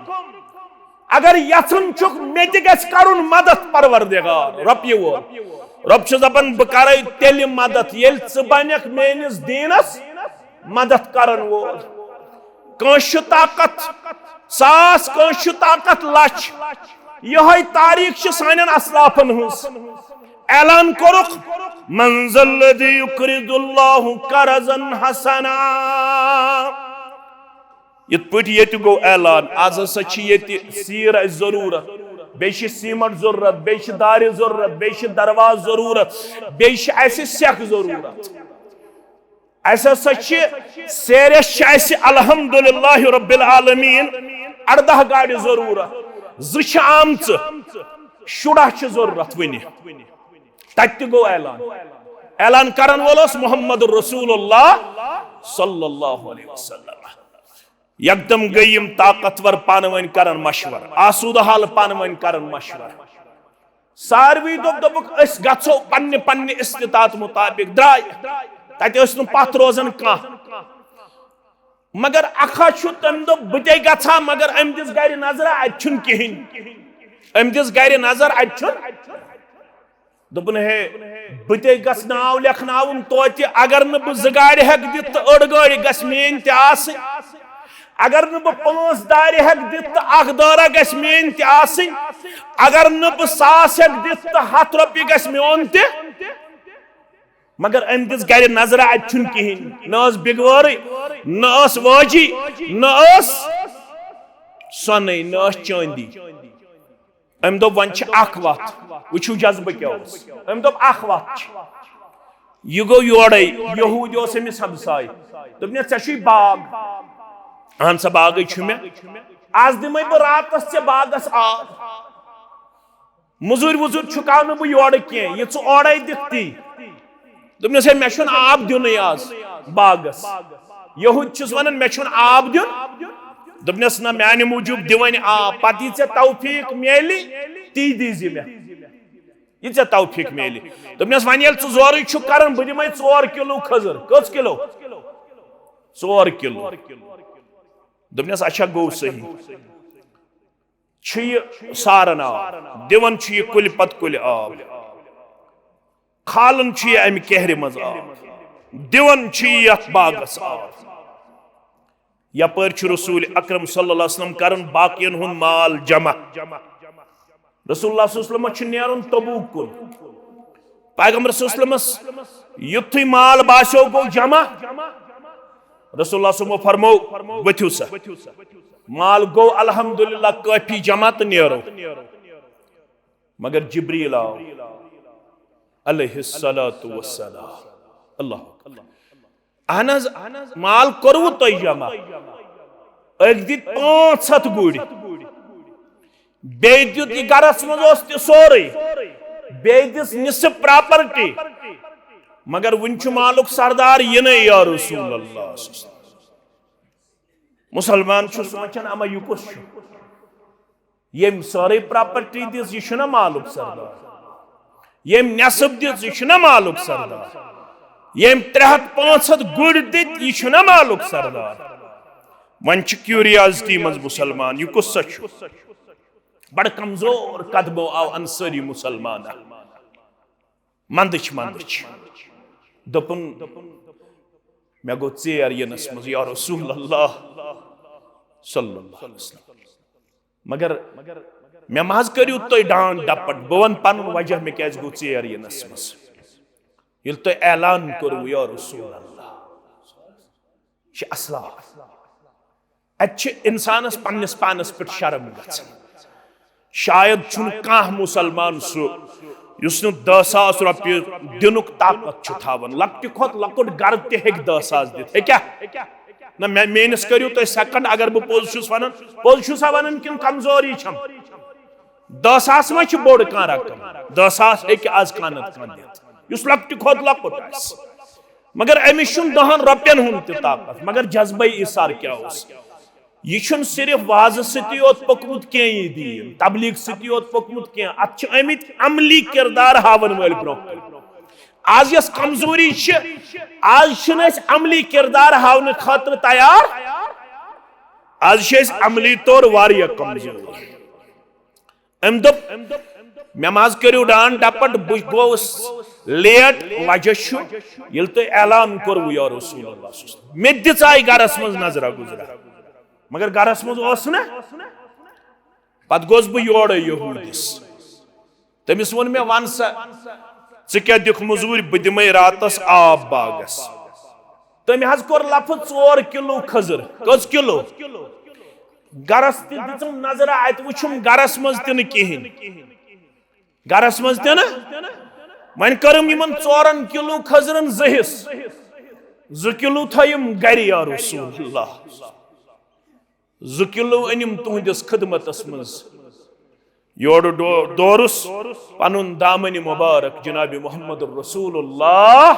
اگر یژھُن چھُکھ، مےٚ تہِ گژھِ کرُن مدد پروردگار، رۄپیہِ وول۔ رۄب چھُ دپان، بہٕ کرے تیٚلہِ مدد، ییٚلہِ ژٕ بنکھ میٲنِس دیٖنس مدد کرن وول۔ کٲنٛسہِ چھُ طاقت ساس، کٲنٛسہِ چھُ طاقت لچھ۔ یِہوٚے تاریخ چھِ سانٮ۪ن اسلافن ہٕنٛز۔ اعلان کوٚرُکھ، "من ذا الذی یقرض اللہ قرضا حسنا"۔ یِتھ پٲٹھۍ ییٚتہِ گوٚو اعلان، آز ہسا چھِ ییٚتہِ سیٖر اَسہِ ضروٗرت، بیٚیہِ چھِ سیٖمنٹ ضروٗرت، بیٚیہِ چھِ دارِ ضروٗرت، بیٚیہِ چھِ دروازٕ ضروٗرت، بیٚیہِ چھِ اَسہِ سٮ۪کھ ضروٗرت۔ اَسہِ ہسا چھِ سیرٮ۪س چھِ اَسہِ الحمدللہ رب العالمین اَرداہ گاڑِ ضروٗرت، زٕ چھِ آمژٕ، شُراہ چھِ ضروٗرت وُنہِ۔ تَتہِ تہِ گوٚو اعلان۔ اعلان کرن وول اوس محمد رسول اللہ صلی اللہ علیہ وسلم۔ یکدم گٔے یِم طاقتور پانہٕ ؤنۍ کران مشورٕ، آسوٗدٕ حال پانہٕ ؤنۍ کران مشورٕ۔ ساروٕے دوٚپ، دوٚپُکھ، "أسۍ گژھو پننہِ پننہِ استطاعت مطابق۔" درٛاے۔ تتہِ ٲسۍ نہٕ پتھ روزان کانٛہہ۔ مگر اکھا چھُ، تٔمۍ دوٚپ، "بہٕ تے گژھٕ ہا، مگر أمۍ دِژ گرِ نظرہ، اتہِ چھُنہٕ کِہیٖنۍ۔" أمۍ دِژ گرِ نظر، اتہِ چھُنہٕ۔ دوٚپُن، "ہے، بہٕ تے گژھٕ ناو لیکھناوُن توتہِ، اگر نہٕ بہٕ زٕ گاڑِ ہٮ۪کہٕ دِتھ تہٕ أڑ گٲڑۍ گژھِ میٲنۍ تہِ آسٕنۍ۔ اگر نہٕ بہٕ پانٛژھ دارِ ہٮ۪کہٕ دِتھ تہٕ اکھ دارا گژھِ میٲنۍ تہِ آسٕنۍ۔ اگر نہٕ بہٕ ساس ہٮ۪کہٕ دِتھ تہٕ ہتھ رۄپیہِ گژھِ میون تہِ۔ مگر أمۍ دِژ گرِ نظرہ، اتہِ چھُنہٕ کِہیٖنۍ، نہ ٲس بِگوٲرٕے، نہ ٲس وٲجی، نہ ٲس سۄنٕے، نہ ٲس چٲندی۔ أمۍ دوٚپ، "وۄنۍ چھِ اکھ وَتھ، وٕچھِو جذبہٕ کیٛاہ اوس۔" أمۍ دوٚپ، "اکھ وَتھ چھِ۔" یہِ گوٚو یورَے، یہوٗدۍ اوس أمِس ہمساے۔ دوٚپنَس، "ژےٚ چھُے باغ؟" "اہن سا، باغٕے چھُ مےٚ۔" "از دِمَے بہٕ راتَس ژےٚ باغَس آب۔" مٔزوٗرۍ ؤزوٗرۍ چھُکاو نہٕ بہٕ یورٕ کینٛہہ، یہِ ژٕ اورَے دِکھ تی۔ دوٚپنَس، "ہے، مےٚ چھُنہٕ آب دیُنٕے آز باغَس۔" یہوٗدۍ چھُس وَنان، "مےٚ چھُنہٕ آب دیُن۔" دوٚپنَس، "نہ، میٛانہِ موٗجوٗب دِ وۄنۍ آب، پَتہٕ یہِ ژےٚ توفیٖق میلہِ، تی دیٖزِ مےٚ، یہِ ژےٚ توفیٖق میلہِ۔" دوٚپنَس، "وۄنۍ ییٚلہِ ژٕ زورٕے چھُکھ کَران، بہٕ دِمَے ژور کِلوٗ کھٔزٕر۔" کٔژ کِلوٗ؟ ژور کِلوٗ۔ دوٚپنَس، "اچھا، گوٚو صحیح۔" چھُ یہِ ساران آب، دِوان چھُ یہِ کُلہِ پتہٕ کُلہِ آب، کھالان چھُ یہِ اَمہِ کہرِ منٛز آب، دِوان چھُ یہِ یَتھ باغس آب۔ یپٲرۍ چھُ رسول اکرم صلی اللہ علیہ وسلم کران باقین ہُنٛد مال جمع۔ رسول اللہ صلی اللہ علیہ وسلم چھُ نیرُن تبوک کُن۔ پیغمبر صلی اللہ علیہ وسلمس یُتھُے مال باسیو گوٚو جمع، رسول اللہ صلی اللہ علیہ وسلمو فرمو، "ؤتھِو سا، مال گوٚو الحمدللہ کٲفی جمع تہٕ نیرو۔" مگر جبریل آو علیہ الصلوۃ والسلام۔ اللہ اکبر۔ اہن حظ، مال کوٚروٕ تۄہہِ جمع؟ أکۍ دِتۍ پانٛژھ ہتھ گُرۍ، بیٚیہِ دیُت یہِ گرس منٛز اوس تہِ سورُے، بیٚیہِ دِژ نصف پراپرٹی، مگر وُنہِ چھُ مالُک سردار یِنَے یا رسول اللہ۔ مسلمان چھُ سونٛچان، اما یہِ کُس چھُ؟ ییٚمۍ سٲرٕے پراپرٹی دِژ، یہِ چھُنہ مالُک سردار؟ ییٚمۍ نٮ۪صٕف دِژ، یہِ چھُنہ مالُک سردار؟ ییٚمۍ ترٛےٚ ہتھ پانٛژھ ہتھ گُرۍ دِتۍ، یہِ چھُنہ مالُک سردار؟ وۄنۍ چھِ کیوریازٹی منٛز مسلمان، یہِ کُس سا چھُ؟ بڑٕ کمزور قدمو آو انصٲری مسلمان۔ منٛدٕچھ منٛدٕچھ۔ دوٚپُن، "مےٚ گوٚو ژیر یِنَس منٛز، یا رسول اللہ صلی اللہ علیہ وسلم۔ مگر مےٚ مہ حظ کٔرِو تُہۍ ڈانٛٹ ڈپٹ، بہٕ وَنہٕ پَنُن وجہ مےٚ کیٛازِ گوٚو ژیر یِنَس منٛز۔ ییٚلہِ تۄہہِ اعلان کوٚروٕ، یا رسول اللہ۔" یہِ چھِ اصلاح۔ اتہِ چھِ انسانس پننِس پانس پٮ۪ٹھ شرم گژھان۔ شاید چھُنہٕ کانٛہہ مسلمان سُہ یُس نہٕ دَہ ساس رۄپیہِ دِنُک طاقت چھُ تھاوان۔ لۄکٹہِ کھۄتہٕ لۄکُٹ گرٕ تہِ ہیٚکہِ دَہ ساس دِتھ۔ ہیٚکیٛاہ؟ نہ، مےٚ، میٲنِس کٔرِو تُہۍ سیکنڈ، اگر بہٕ پوٚز چھُس ونان، پوٚز چھُسا ونان کِنہٕ کمزوری چھم؟ دَہ ساس ما چھِ بوٚڑ کانٛہہ رقم؟ دَہ ساس ہیٚکہِ آز کانٛہہ نتہٕ کانٛہہ دِتھ، یُس لۄکٹہِ کھۄتہٕ لۄکُٹ آسہِ۔ مگر أمِس چھُنہٕ دَہَن رۄپین ہُنٛد تہِ طاقت، مگر جذبے ایثار کیٛاہ اوس؟ یہِ چھُنہٕ صرف وعظٕ سۭتی یوت پوٚکمُت کینٛہہ، یہِ دیٖن تبلیغ سۭتی یوت پوٚکمُت کینٛہہ، اتھ چھِ آمٕتۍ عملی کردار ہاوَن وٲلۍ برونٛہہ کُن۔ آز یۄس کمزوری چھِ، آز چھِنہٕ أسۍ عملی کردار ہاونہٕ خٲطرٕ تیار، آز چھِ أسۍ عملی طور واریاہ کمزور۔ أمۍ دوٚپ، "مےٚ ما حظ کٔرِو ڈانٛٹ ڈپٹ، بہٕ گوٚوُس لیٹ، وجہ چھُ ییٚلہِ تۄہہِ اعلان کوٚروٕ یا رسول اللہ صلی اللہ علیہ وسلم۔" مےٚ تہِ دِژ آیہِ گرس منٛز نظرا گُزرا، مگر گرس منٛز اوس نہٕ۔ پتہٕ گوٚوُس بہٕ یورے یہوٗدِس، تٔمِس ووٚن مےٚ، "وَن سا، ژٕ کیٛاہ دِکھ مٔزوٗرۍ، بہٕ دِمَے راتَس آب باغَس۔" تٔمۍ حظ کوٚر لفظ ژور کِلوٗ کھٔزٕر۔ کٔژ کِلوٗ؟ گرس تہِ دِژٕم نظرہ، اتہِ وُچھُم گرس منٛز تہِ نہٕ کِہیٖنۍ۔ گرس منٛز تہِ نہٕ۔ وۄنۍ کٔرٕم یِمن ژورن کِلوٗ کھٔزرن زٕ حصہٕ۔ زٕ کِلوٗ تھٲیِم گرِ، یا رسول اللہ۔ زٕ کِلوٗ أنِم تُہنٛدِس خدمتس منٛز۔ یورٕ ڈو-، دورُس پنُن دامنہِ مبارک جناب محمد رسول اللہ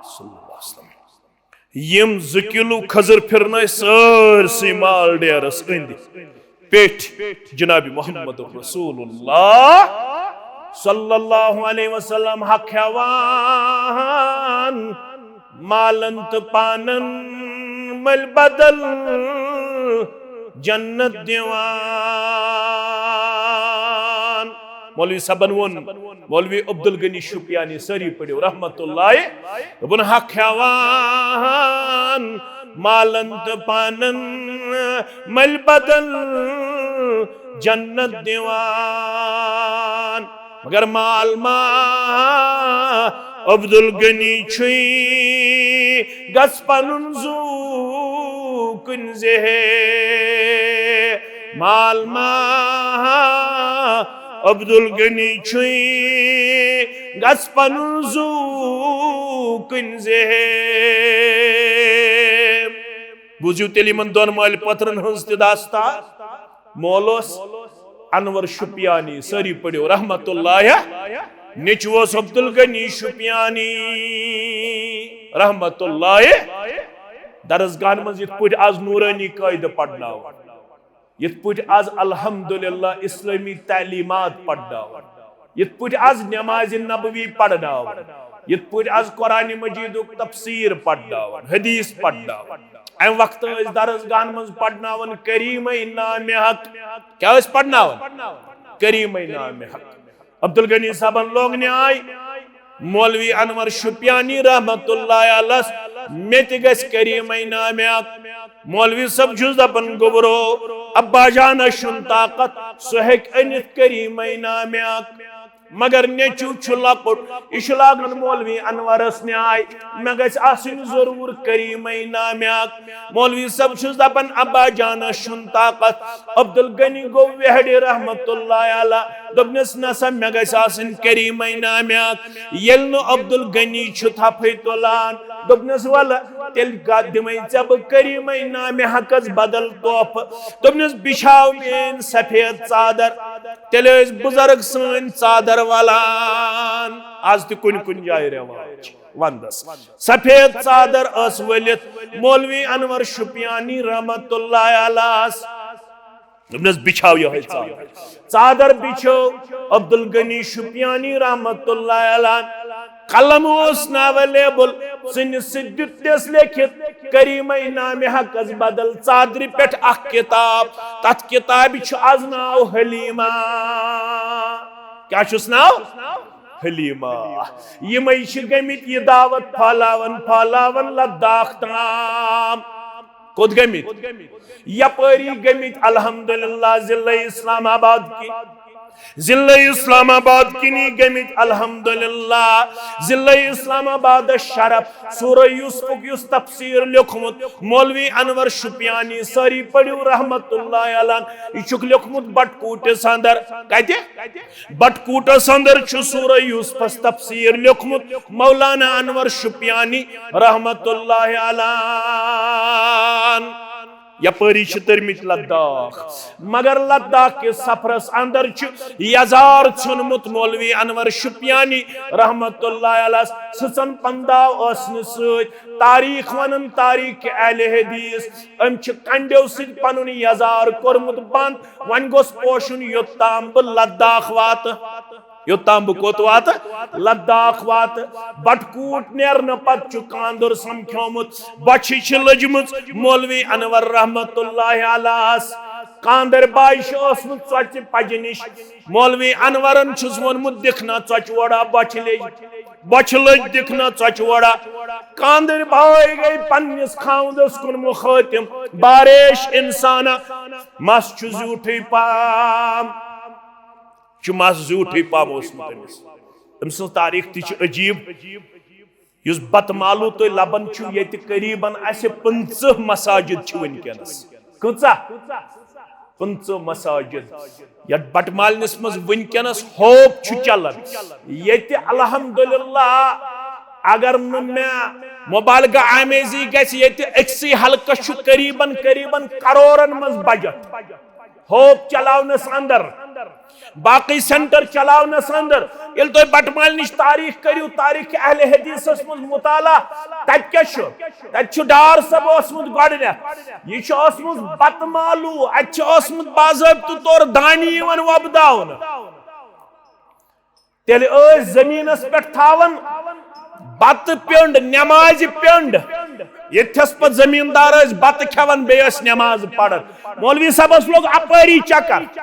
صلی اللہ علیہ وسلم۔ یِم زٕ کِلوٗ کھٔزٕر پھِرنٲے سٲرسٕے مال ڈیرس أنٛدۍ پیٚٹھۍ جناب محمد رسول اللہ صلی اللہ علیہ وسلم۔ حق ہٮ۪وان مالن تہٕ پانن مٔلۍ بدل جنت دِوان۔ مولوی صٲبن ووٚن، مولوی عبدالغنی شُپیانی، سٲری پٔرِو رحمت اللہ، دوٚپُن، حق ہٮ۪وان مالن تہٕ پانن مٔلۍ بدل جنت دِوان۔ مگر مال ما عبدالغنی چھُے، گژھ پنُن زُو کُنہِ زِ ہے۔ مال ما عبدالغنی چھُے، گژھ پنُن زُو کُنہِ زِ ہے۔ بوٗزِو تیٚلہِ یِمن دۄن مٲلۍ پٔترن ہٕنٛز تہِ داستان۔ مول اوس انور شُپیانی، سٲری پٔرِو رحمت اللہ۔ نیٚچوٗ اوس عبدالغنی شُپیانی رحمت اللہ۔ درسگاہن منٛز یِتھ پٲٹھۍ از نورانی قٲعدٕ پرناوان، یِتھ پٲٹھۍ از الحمدللہ اسلٲمی تعلیٖمات پرناوان، یِتھ پٲٹھۍ از نمازِ نبوی پرناوان، یِتھ پٲٹھۍ از قرآن مجیدُک تفسیر پرناوان، حدیث پرناوان، امہِ وقتہٕ ٲسۍ درسگاہن منٛز پرناوان کریٖمے نامِ حق۔ کیٛاہ ٲسۍ پرناوان؟ کریٖمے نامِ حق۔ عبدالغنی صٲبن لوگ نیاے، مولوی انور شُپیانی رحمت اللہ علیہ، مےٚ تہِ گژھِ کریٖمے نامِ حق۔ مولوی صٲب چھُس دپان، گوٚبرو، ابا جانس چھُنہٕ طاقت، سُہ ہیٚکہِ أنِتھ کریٖمے نامِ حق۔ مگر نیٚچوٗ چھُ لۄکُٹ، یہِ چھُ لاگان مولوی انورس نیاے، مےٚ گژھِ آسٕنۍ ضروٗر کریٖمے نامِ حق۔ مولوی صٲب چھُس دپان، ابا جانس چھُنہٕ طاقت۔ عبدالغنی گوٚو ویہڑِ رحمت اللہ علیہ، دوٚپنس، نسا مےٚ گژھِ آسٕنۍ کریٖمے نامِ حق۔ ییٚلہِ نہٕ عبدالغنی چھُ تھپھے تُلان، دوٚپنس، ولہٕ تیٚلہِ دِمے ژےٚ بہٕ کریٖمے نامِ حقس بدل تحفہٕ۔ دوٚپنس، بِچھاو میٲنۍ سفید ژادر۔ تیٚلہِ ٲسۍ بُزرگ سٲنۍ ژادر ولان۔ از تہِ کُنہِ کُنہِ جایہِ رٮ۪واج ونٛدس۔ سفید ژادر ٲس ؤلِتھ مولوی انور شُپیانی رحمت اللہ علیہس۔ دوٚپنس، بِچھاو یِہوٚے ژادر۔ ژادر بِچھٲو عبدالغنی شُپیانی رحمت اللہ علیہ۔ قلم اوس نہٕ اویلیبل، ژٕنہِ سۭتۍ دیُتنس لیکھِتھ کریٖمے نامِ حقس بدل ژادرِ پٮ۪ٹھ اکھ کتاب۔ تتھ کتابہِ چھُ از ناو حلیمہ۔ کیٛاہ چھُس ناو؟ حلیمہ۔ یِمے چھِ گٔمٕتۍ یہِ دعوت پھہلاون پھہلاون لداخ تام۔ کوٚت گٔمٕتۍ؟ یپٲری گٔمٕتۍ الحمدللہ ضلع اسلام آباد کہِ، ضلع اسلام آباد کِنی گٔمٕتۍ الحمدللہ۔ ضلع اسلام آبادس شرف، سورہ یوسفُک یُس تفسیر لیوٚکھمُت مولوی انور شُپیانی، سٲری پٔرِو رحمت اللہ علیہ، یہِ چھُکھ لیوٚکھمُت بٹکوٹس اندر۔ کتہِ؟ بٹکوٹس اندر چھُ سورہ یوسفس تفسیر لیوٚکھمُت مولانا انور شُپیانی رحمت اللہ علیہ۔ یپٲری چھِ تٔرمٕتۍ لداخ، مگر لداخ کِس سفرس اندر چھُ یزار ژھیوٚنمُت مولوی انور شُپیانی رحمت اللہ علیہ۔ سٕژن پنداو ٲس نہٕ سۭتۍ۔ تاریخ ونان، تاریخ اہل حدیث، أمۍ چھِ کنڈیو سۭتۍ پنُن یزار کوٚرمُت بند۔ وۄنۍ گوٚژھ پوشُن یوٚت تام بہٕ لداخ واتہٕ۔ یوٚت تام بہٕ کوٚت واتہٕ؟ لداخ واتہٕ۔ بٹکوٹ نیرنہٕ پتہٕ چھُ کاندُر سمکھیومُت، بۄچھِ چھِ لٔجمٕژ مولوی انور رحمت اللہ علیہس۔ کاندٕرۍ بایہِ چھِ ٲسمٕژ ژۄچہِ پجہِ نِش۔ مولوی انورن چھُس ووٚنمُت، دِکھ نا ژۄچہِ ووڑا بۄچھِ لیٚج، بۄچھِ لٔج دِکھ نا ژۄچہِ ووڑا۔ کاندٕرۍ بایہِ گٔے پننِس خاوندس کُن مُخٲطِب، باریش انسانا، مس چھُ زیوٗٹھٕے پام۔ چھُ مس زیوٗٹھٕے پہم اوسمُت أمِس۔ أمۍ سٕنٛز تاریخ تہِ چھِ عجیٖب۔ یُس بتمالوٗ تُہۍ لبان چھِو، ییٚتہِ قریباً اَسہِ پٕنٛژٕہ مساجد چھِ وٕنکیٚنس۔ کۭژاہ؟ پٕنٛژٕہ مساجد۔ یتھ بٹہٕ مالنِس منٛز وٕنکیٚنس ہوپ چھُ چلان۔ ییٚتہِ الحمدللہ، اگر نہٕ مےٚ مبالغہ آمیزی گژھِ، ییٚتہِ أکسٕے حلقس چھُ قریباً، قریباً کرورن منٛز بجٹ۔ ہوپ چلاونس اندر، باقی سینٹر چلاونس اندر۔ ییٚلہِ تُہۍ بٹہٕ مالنِچ تاریخ کٔرِو، تاریخ اہل حدیثس منٛز مطالعہ، تتہِ کیٛاہ چھُ؟ تتہِ چھُ ڈار صٲب اوسمُت گۄڈٕنیتھ۔ یہِ چھُ اوسمُت بتہٕ مالوٗ، اتہِ چھُ اوسمُت باضٲبطہٕ طور دانہِ یِوان وۄپداونہٕ۔ تیٚلہِ ٲسۍ زٔمیٖنس پٮ۪ٹھ تھاوان بتہٕ پیوٚنٛڈ، نٮ۪مازِ پیوٚنٛڈ۔ ییٚتھس پتہٕ زٔمیٖندار ٲسۍ بتہٕ کھٮ۪وان، بیٚیہِ ٲسۍ نٮ۪ماز پران۔ مولوی صٲبس لوٚگ اپٲری چکر۔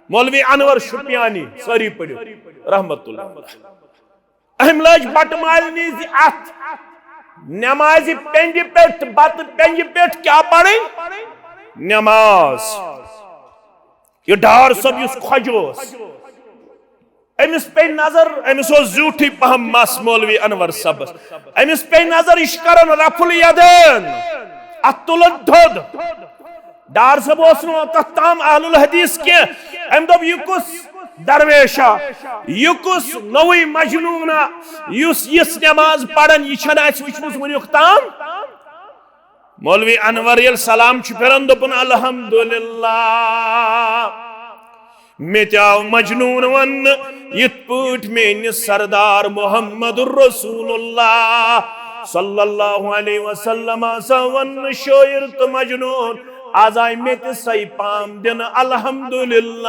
مولوی انور شُپیانی، سٲری پٔرِو، رحمت اللہ۔ أمۍ لٲج بٹہٕ مالنہِ زِ اتھ نٮ۪مازِ پیوٚنٛڈِ پٮ۪ٹھ، بتہٕ پیوٚنٛڈِ پٮ۪ٹھ کیٛاہ پرٕنۍ؟ نٮ۪ماز۔ یہِ ڈار صٲب یُس خۄجہِ اوس، أمِس پیٚیہِ نظر، أمِس اوس زیوٗٹھٕے پہم مس مولوی انور صٲبس۔ أمِس پیٚیہِ نظر، یہِ چھُ کران رفع الیدین، اتھ تُلان تھوٚد۔ ڈار صٲب اوس نہٕ تتھ تام اہل الحدیث کینٛہہ۔ أمۍ دوٚپ، یہِ کُس درویشا، یہِ کُس نوٚوٕے مجنوٗنا، یُس یِژھ نماز پران، یہِ چھنہٕ اسہِ وٕچھمٕژ وٕنیُک تام۔ مولوی انور ییٚلہِ سلام چھُ پھِران، دوٚپُن، الحمدللہ، مےٚ تہِ آو مجنون وننہٕ، یِتھ پٲٹھۍ میٲنِس سردار محمد رسول اللہ صلی اللہ علیہ وسلم آسان وننہٕ شٲعر تہٕ مجنون۔ آز آیہِ مےٚ تہِ سۄے پام دِنہٕ، الحمدللہ۔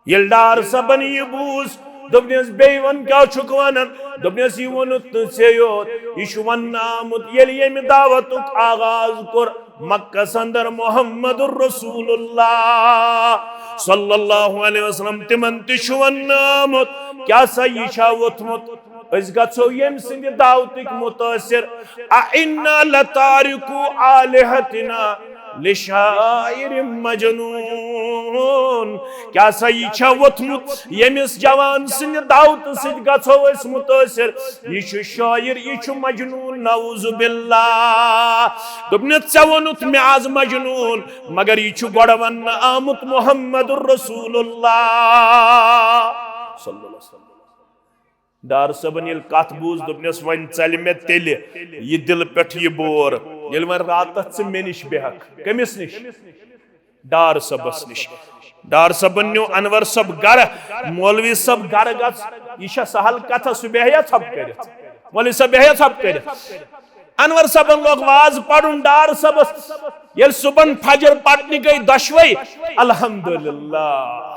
ییٚلہِ ڈار صٲبن یہِ بوٗز، دوٚپنس، بیٚیہِ وَن، کیٛاہ چھُکھ وَنان؟ دوٚپنس، یہِ ووٚنُتھ نہٕ ژےٚ یوت، یہِ چھُ وَننہٕ آمُت، ییٚلہِ ییٚمہِ دعوتُک آغاز کوٚر مکس اندر محمد رسول اللہ صلی اللہ علیہ وسلم، تِمن تہِ چھُ وَننہٕ آمُت، کیٛاہ سا یہِ چھا ووٚتھمُت؟ أسۍ گژھو ییٚمہِ سٕنٛدِ دعوتٕکۍ مُتٲثِر۔ أَإِنَّا لَتَارِكُو آلِهَتِنَا لِشَاعِرٍ مَجْنُونٍ۔ کیٛاہ سا یہِ چھا ووٚتھمُت، ییٚمِس جوان سٕنٛدِ دعوتہٕ سۭتۍ گژھو أسۍ مُتٲثِر؟ یہِ چھُ شٲعر، یہِ چھُ مجنون، نعوذ باللہ۔ دوٚپنَس، ژےٚ ووٚنُتھ مےٚ آز مجنون، مگر یہِ چھُ گۄڈٕ وَننہٕ آمُت محمد رسول اللہ صلی اللہ علیہ وسلم۔ ڈار صٲبن ییٚلہِ کتھ بوٗز، دوٚپنس، وۄنۍ ژلہِ مےٚ تیٚلہِ یہِ دِلہٕ پٮ۪ٹھ یہِ بور، ییٚلہِ وۄنۍ راتس ژٕ مےٚ نِش بیٚہکھ۔ کٔمِس نِش؟ ڈار صٲبس نِش۔ ڈار صٲبن نیوٗ انور صٲب گرٕ۔ مولوی صٲب گرٕ گژھ، یہِ چھا سہل کتھا؟ سُہ بیٚہیا ژھۄپہٕ کٔرِتھ؟ مولوی صٲب بیٚہیا ژھۄپہٕ کٔرِتھ؟ انور صٲبن لوگ واز پرُن ڈار صٲبس۔ ییٚلہِ صُبحن فجر پرنہِ گٔے دۄشوے، الحمدللہ۔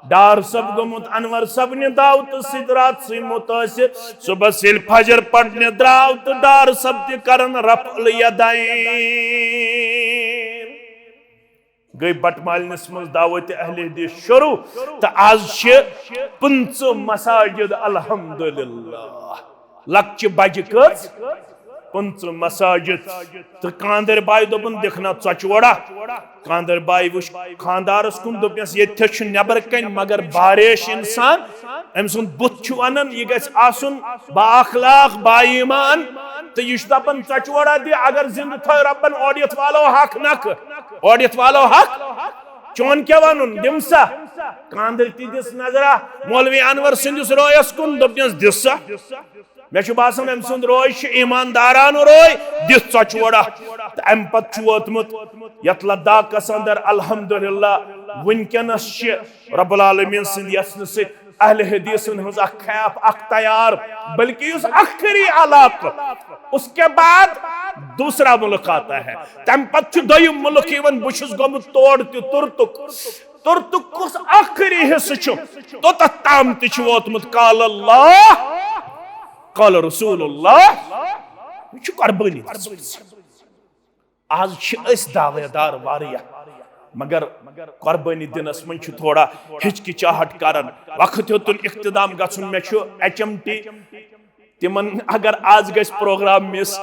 ڈار صٲب گوٚمُت انور صٲبنہِ دعوتہٕ سۭتۍ راتسٕے مُتٲثِر۔ صُبحس ییٚلہِ فجر پرنہِ درٛاو تہٕ ڈار صٲب تہِ کرن رفع الیدین۔ گٔے بٹہٕ مالنِس منٛز دعوت اہل حدیث شروع تہٕ آز چھِ پٕنٛژٕہ مساجد الحمدللہ۔ لۄکچہِ بجہِ کٔژ؟ پٕنٛژٕہ مساجد۔ تہٕ کاندٕرۍ بایہِ دوٚپُن، دِکھ نا ژۄچہِ وڑا۔ کاندٕرۍ بایہِ وٕچھ خاندارس کُن، دوٚپنس، ییٚتہِ تہِ چھُ نٮ۪بر کنہِ مگر باریش انسان، أمۍ سُنٛد بُتھ چھُ ونان یہِ گژھِ آسُن با اخلاق، با ایمان، تہٕ یہِ چھُ دپان، ژۄچہِ وڑا دِ، اگر زندٕ تھٲے رۄبن، اورٕ یِتھ والو حق نکھٕ، اورٕ یِتھ والو حق۔ چون کیٛاہ ونُن، دِم سا۔ کاندٕرۍ تہِ دِژ نظرا، مولوی انور سٕنٛدِس رٲیس کُن، دوٚپنس، دِ سا۔ مےٚ چھُ باسان، أمۍ سُنٛد روے چھُ ایماندارانہٕ روے، دِتھ ژۄچہِ وڑا۔ تہٕ اَمہِ پتہٕ چھُ ووتمُت یَتھ لداخس اندر، الحمدللہ، وٕنکیٚنس چھِ رب العالمین سٕنٛدِ یژھنہٕ سۭتۍ اہل حدیثن ہٕنٛز اکھ کھیپ اکھ تیار، بلکہ یُس ٲخری علاقہٕ، اس کے بعد دوسرا ملک آتا ہے، تَمہِ پتہٕ چھُ دوٚیِم ملک یِوان۔ بہٕ چھُس گوٚمُت تور تہِ، تُرتُک۔ تُرتُک کُس ٲخری حصہٕ چھُ، توٚتتھ تام تہِ چھُ ووتمُت قال اللہ، قال رسول اللہ۔ یہِ چھُ قربٲنی دِژمٕژ۔ آز چھِ أسۍ دعوے دار واریاہ، مگر قربٲنی دِنس منٛز چھُ تھوڑا ہچکچاہٹ کران۔ وقت ہیوٚتُن اختتام گژھُن۔ مےٚ چھُ ایچ ایم ٹی، تِمن اگر آز گژھِ پروگرام مِس،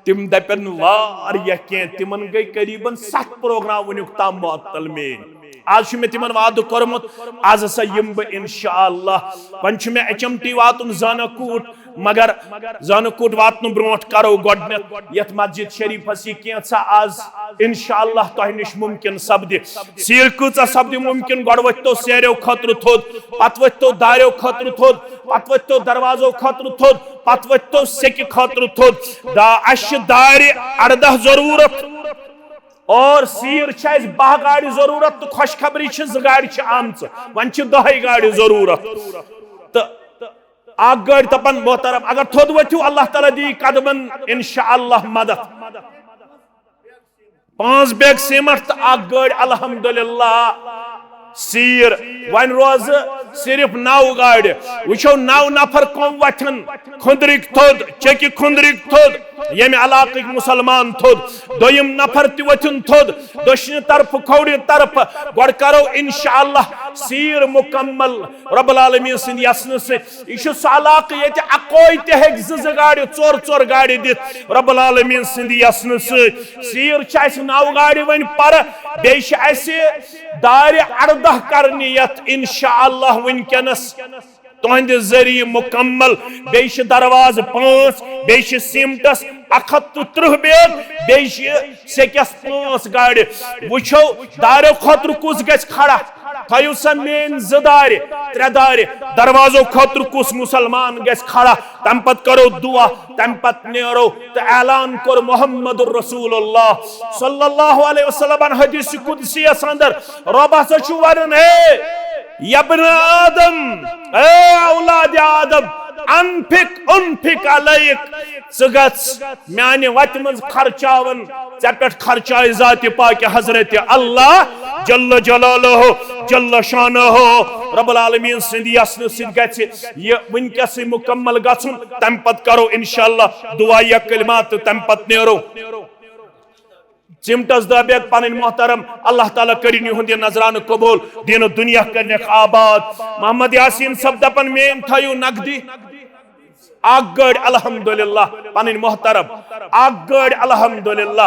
تِم دپن واریاہ کینٛہہ۔ تِمن گٔے قریباً ستھ پروگرام وٕنیُک تام معطل میٲنۍ۔ آز چھُ مےٚ تِمن وعدٕ کوٚرمُت، آز ہسا یِمہٕ بہٕ انشاءاللہ۔ وۄنۍ چھُ مےٚ ایچ ایم ٹی واتُن زانہ کوٗٹ، مگر زانہ کوٗٹ واتنہٕ برونٛٹھ کرو گۄڈٕنیتھ یتھ مسجد شریفس یہِ کینٛژھا آز انشاءاللہ تۄہہِ نِش ممکن سپدِ۔ سیٖر کۭژاہ سپدِ ممکن؟ گۄڈٕ ؤتھۍ تو سیریو خٲطرٕ تھوٚد، پتہٕ ؤتھۍ تو داریو خٲطرٕ تھوٚد، پتہٕ ؤتھۍ تو دروازو خٲطرٕ تھوٚد، پتہٕ ؤتھۍ تو سیٚکہِ خٲطرٕ تھوٚد۔ دا، اسہِ چھِ دارِ اردہ ضروٗرت۔ اور سیٖر چھِ اَسہِ باہ گاڑِ ضروٗرت تہٕ خۄشخبری چھِ زٕ گاڑِ چھِ آمژٕ، وۄنۍ چھِ دَہَے گاڑِ ضروٗرت۔ تہٕ اکھ گٲڑۍ دَپان، محترم، اگر تھوٚد ؤتھِو، اللہ تعالیٰ دی قدمن انشاءاللہ مدد۔ پانٛژھ بیگ سیمٹ تہٕ اکھ گٲڑۍ الحمدللہ سیٖر۔ وۄنۍ روزٕ صرف نو گاڑِ۔ وٕچھو، نو نفر کم وۄتھن کھُندرٕکۍ تھوٚد، چیٚکہِ کھُندرٕکۍ تھوٚد، ییٚمہِ علاقٕکۍ مُسلمان تھوٚد۔ دوٚیِم نفر تہِ وۄتھُن تھوٚد، دٔچھنہِ طرفہٕ، کھوورِ طرفہٕ۔ گۄڈٕ کرو انشاءاللہ سیر مکمل رب العالمین سٕنٛدِ یژنہٕ سۭتۍ۔ یہِ چھُ سُہ علاقہٕ ییٚتہِ اکوے تہِ ہیٚکہِ زٕ زٕ گاڑِ، ژور ژور گاڑِ دِتھ رب العالمین سٕنٛدِ یژنہٕ سۭتۍ۔ سیر چھِ اَسہِ نو گاڑِ وۄنۍ پرٕ، بیٚیہِ چھِ اَسہِ دارِ ارداہ کرنہِ یتھ انشاءاللہ وٕنکیٚنس تُہنٛدِ ذٔریعہٕ مکمل۔ بیٚیہِ چھِ دروازٕ پانٛژھ، بیٚیہِ چھِ سیمٹس اکھ ہتھ تہٕ ترٕٛہ بیگ، بیٚیہِ چھِ سیٚکٮ۪س پانٛژھ گاڑِ۔ وٕچھو، داریو خٲطرٕ کُس گژھِ کھڑا؟ تھٲیِو سا میٲنۍ زٕ دارِ، ترٛےٚ دارِ۔ دروازو خٲطرٕ کُس مُسلمان گژھِ کھڑا؟ تَمہِ پتہٕ کرو دُعا، تَمہِ پتہٕ نیرو۔ تہٕ اعلان کوٚر محمد رسول اللہ صلی اللہ علیہ وسلمن حدیث قدسی یس اندر، رۄب ہسا چھُ ونان، ہے، یبن آدم، اے اولاد آدم، انفق انفق علیک، ژٕ گژھ میانہِ وتہِ منٛز خرچاون، ژےٚ پٮ۪ٹھ خرچایہِ ذاتِ پاکہِ حضرت اللہ جل جلالہ، جل شانہ۔ رب العالمین سٕنٛدِ یژنہٕ سۭتۍ گژھِ یہِ وٕنکیٚسٕے مکمل گژھُن، تمہِ پتہٕ کرو انشاءاللہ دعا یا کلمات تہٕ تمہِ پتہٕ نیرو۔ چمٹس دہ بیگ پنٕنۍ محترم، اللہ تعالیٰ کٔرِن یِہُنٛد یہِ نذرانہٕ قبول، دین و دنیا کٔرنکھ آباد۔ محمد یاسین صٲب دپان، میٲنۍ تھٲیِو نقدی اکھ گٲڑۍ الحمدللہ، پنٕنۍ محترم، اکھ گٲڑۍ الحمدللہ۔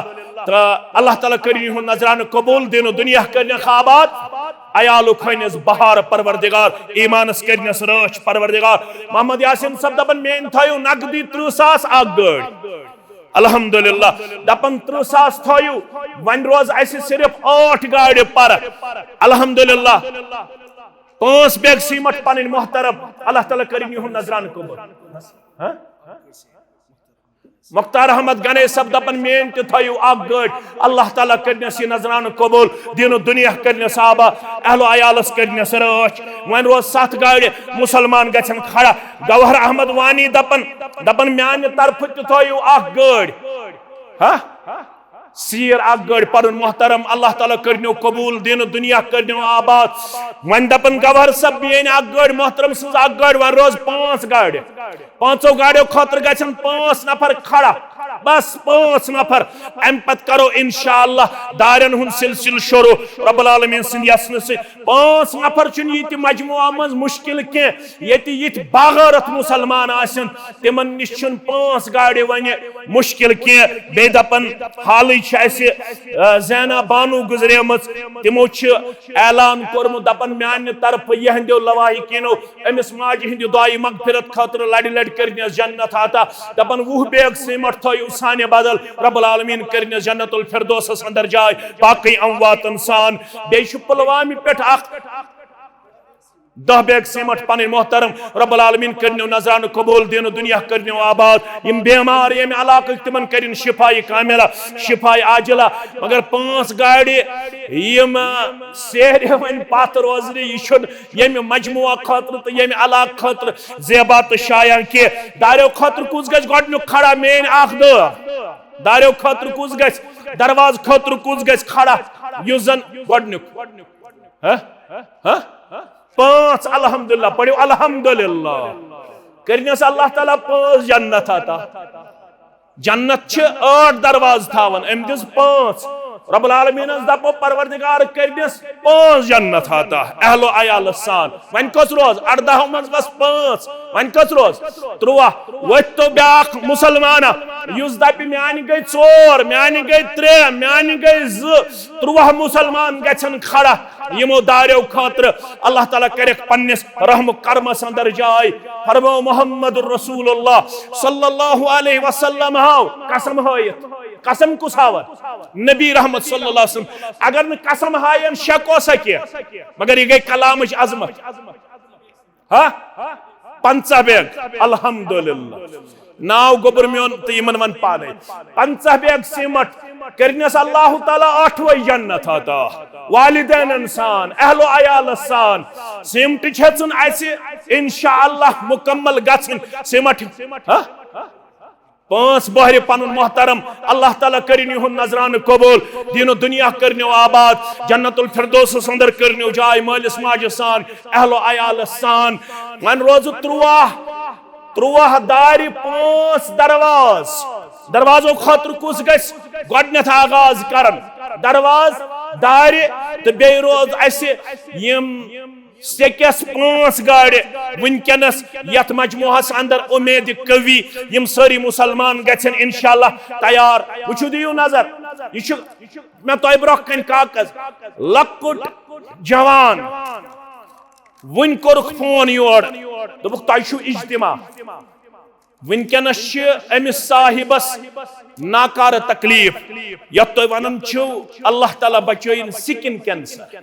تہٕ اللہ تعالیٰ کٔرِن یِہُنٛد نذرانہٕ قبول، دین و دنیا کٔرنکھ آباد۔ عیالُک ہٲنِس بہار پروردگار، ایمانس کٔرنس رٲچھ پروردگار۔ محمد یاسین صٲب دپان، میٲنۍ تھٲیِو نقدی ترٕٛہ ساس اکھ گٲڑۍ۔ الحمدللہ۔ دپان، ترٕٛہ ساس تھٲیِو، وۄنۍ روز اسہِ صرف ٲٹھ گاڑِ پرٕ۔ الحمدللہ۔ پانٛژھ بیگ سیمٹ پنٕنۍ محترم، اللہ تعالیٰ کٔرِن یِہُنٛد نذرانہٕ قبول۔ ہاں؟ مختار احمد گنے صٲب دپان، میٲنۍ تہِ تھٲیِو اکھ گٲڑۍ، اللہ تعالیٰ کٔرنس یہِ نذرانہٕ قبول، دین و دنیا کٔرنس آباد، اہل و عیالس کٔرنس رٲچھ۔ وۄنۍ روز ستھ گاڑِ، مُسلمان گژھن کھڑا۔ گوہر احمد وانی دپان، دپان، میانہِ طرفہٕ تہِ تھٲیِو اکھ گٲڑۍ۔ ہا؟ سیٖر اکھ گٲڑۍ پنُن محترم، اللہ تعالیٰ کٔرنو قبول، دین و دنیا کٔرنو آباد۔ وۄنۍ دپان گوہر صٲب، میٲنۍ اکھ گٲڑۍ، محترم سٕنٛز اکھ گٲڑۍ، وۄنۍ روز پانٛژھ گاڑِ۔ پانٛژو گاڑیو خٲطرٕ گژھن پانٛژھ نفر کھڑا، بس پانٛژھ نفر۔ امہِ پتہٕ کرو انشاءاللہ دارٮ۪ن ہُنٛد سلسلہٕ شروع رب العالمین سٕنٛدِ یژھنہٕ سۭتۍ۔ پانٛژھ نفر چھُنہٕ یہِ تہِ مجموعہ منٛز مشکل کینٛہہ، ییٚتہِ یِتھۍ باغٲرت مسلمان آسن، تِمن نِش چھُنہٕ پانٛژھ گاڑِ وۄنۍ مشکل کینٛہہ۔ بیٚیہِ دپان، حالٕے چھِ اسہِ، آ، زینہ بانو گُزریمٕژ، تِمو چھِ اعلان کوٚرمُت، دپان، میانہِ طرفہٕ یِہنٛدیو لواحقینو أمِس ماجہِ ہٕنٛدِ دعایہِ مغفرت خٲطرٕ لڑِ لڑِ کٔرنس جنت عطا۔ دپان، وُہ بیگ سیمٹ تھٲیِو سانہِ بدل، رب العالمین کٔرنس جنت الفردوسس اندر جاے، باقٕے امواتن سان۔ بیٚیہِ چھُ پلوامہِ پٮ۪ٹھ اکھ دہ بیگ سیمٹ پنٕنۍ محترم، رب العالمین کٔرنو نذرانہٕ قبول، دین و دنیا کٔرنو آباد۔ یِم بیمار ییٚمہِ علاقٕکۍ، تِمن کٔرِن شفایہِ کاملہ، شفایہِ عاجلہ۔ مگر پانٛژھ گاڑِ یِم سیرِ وۄنۍ پتھ روزنہِ، یہِ چھُنہٕ ییٚمہِ مجموعہ خٲطرٕ تہٕ ییٚمہِ علاقہٕ خٲطرٕ زیبا تہٕ شایان کینٛہہ۔ داریو خٲطرٕ کُس گژھِ گۄڈٕنیُک کھڑا؟ میٲنۍ اکھ دٲر۔ داریو خٲطرٕ کُس گژھِ؟ دروازٕ خٲطرٕ کُس گژھِ کھڑا؟ یُس زن گۄڈٕنیُک۔ ہہ؟ ہہ؟ پانٛژھ الحمدللہ، پٔرِو الحمدللہ۔ کٔرنس اللہ تعالیٰ پانٛژھ جنت عطا۔ جنت چھِ ٲٹھ دروازٕ تھاوان، أمۍ دِژ پانٛژھ۔ رب العالمینس دپو، پروردگار، کٔرنس پانٛژھ جنت عطا اہل و عیالس سان۔ وۄنۍ کٔژ روز؟ اردہو منٛز بس پانٛژھ۔ وۄنۍ کٔژ روز؟ ترُواہ۔ وۄتھ تو بیاکھ مسلمانہ، یُس دپہِ، میانہِ گٔے ژور، میانہِ گٔے ترٛےٚ، میانہِ گٔے زٕ۔ ترُواہ مسلمان گژھن کھڑا یِمو داریو خٲطرٕ۔ اللہ تعالیٰ کرکھ پننِس رحم و کرمس اندر جاے۔ فرمو، محمد رسول اللہ صلی اللہ علیہ وسلم ہاو قسم ہٲیِتھ۔ قسم کُس ہاوان؟ نبی رحمت صلی اللہ علیہ وسلم۔ اگر نہٕ قسم ہاین، شک اوسا کینٛہہ؟ مگر یہِ گٔے کلامٕچ عظمت۔ ہا؟ پنٛژاہ بیگ۔ الحمدللہ۔ ناو گوٚبُر میون تہٕ یِمن ون پانے۔ پنٛژاہ بیگ سیمٹ کٔرنس اللہ تعالیٰ ٲٹھوے جنت عطا۔ والدینن سان، اہل و عیالس سان۔ سیمٹ چھژن اسہِ انشاءاللہ مکمل گژھن۔ سیمٹ، ہا؟ پانٛژھ بۄہرِ پنُن محترم، اللہ تعالیٰ کٔرِن یِہُنٛد نذرانہٕ قبول، دیٖن و دُنیا کٔرنیو آباد، جنت الفردوسس اندر کٔرنیو جاے مٲلِس ماجہِ سان، اہل و عیالس سان۔ وۄنۍ روزٕ ترٛواہ، ترٛواہ دارِ، پانٛژھ درواز۔ دروازو خٲطرٕ کُس گژھِ گۄڈٕنٮ۪تھ آغاز کرن؟ درواز، دارِ، تہٕ بیٚیہِ روز اسہِ یِم سیٚکٮ۪س پانٛژھ گاڑِ وٕنکیٚنس یتھ مجموعس اندر اُمید قوی، یِم سٲری مسلمان گژھن انشاءاللہ تیار۔ وٕچھِو، دِیِو نظر، یہِ چھُ مےٚ تۄہہِ برونٛہہ کنہِ کاغذ، لۄکُٹ جوان، وٕنۍ کوٚرُکھ فون یور، دوٚپُکھ، "تۄہہِ چھُو اجتماع۔" وٕنکیٚنس چھِ أمِس صاحبس ناکارٕ تکلیف، یتھ تُہۍ ونان چھِو، اللہ تعالیٰ بچٲیِن سکن کینسر۔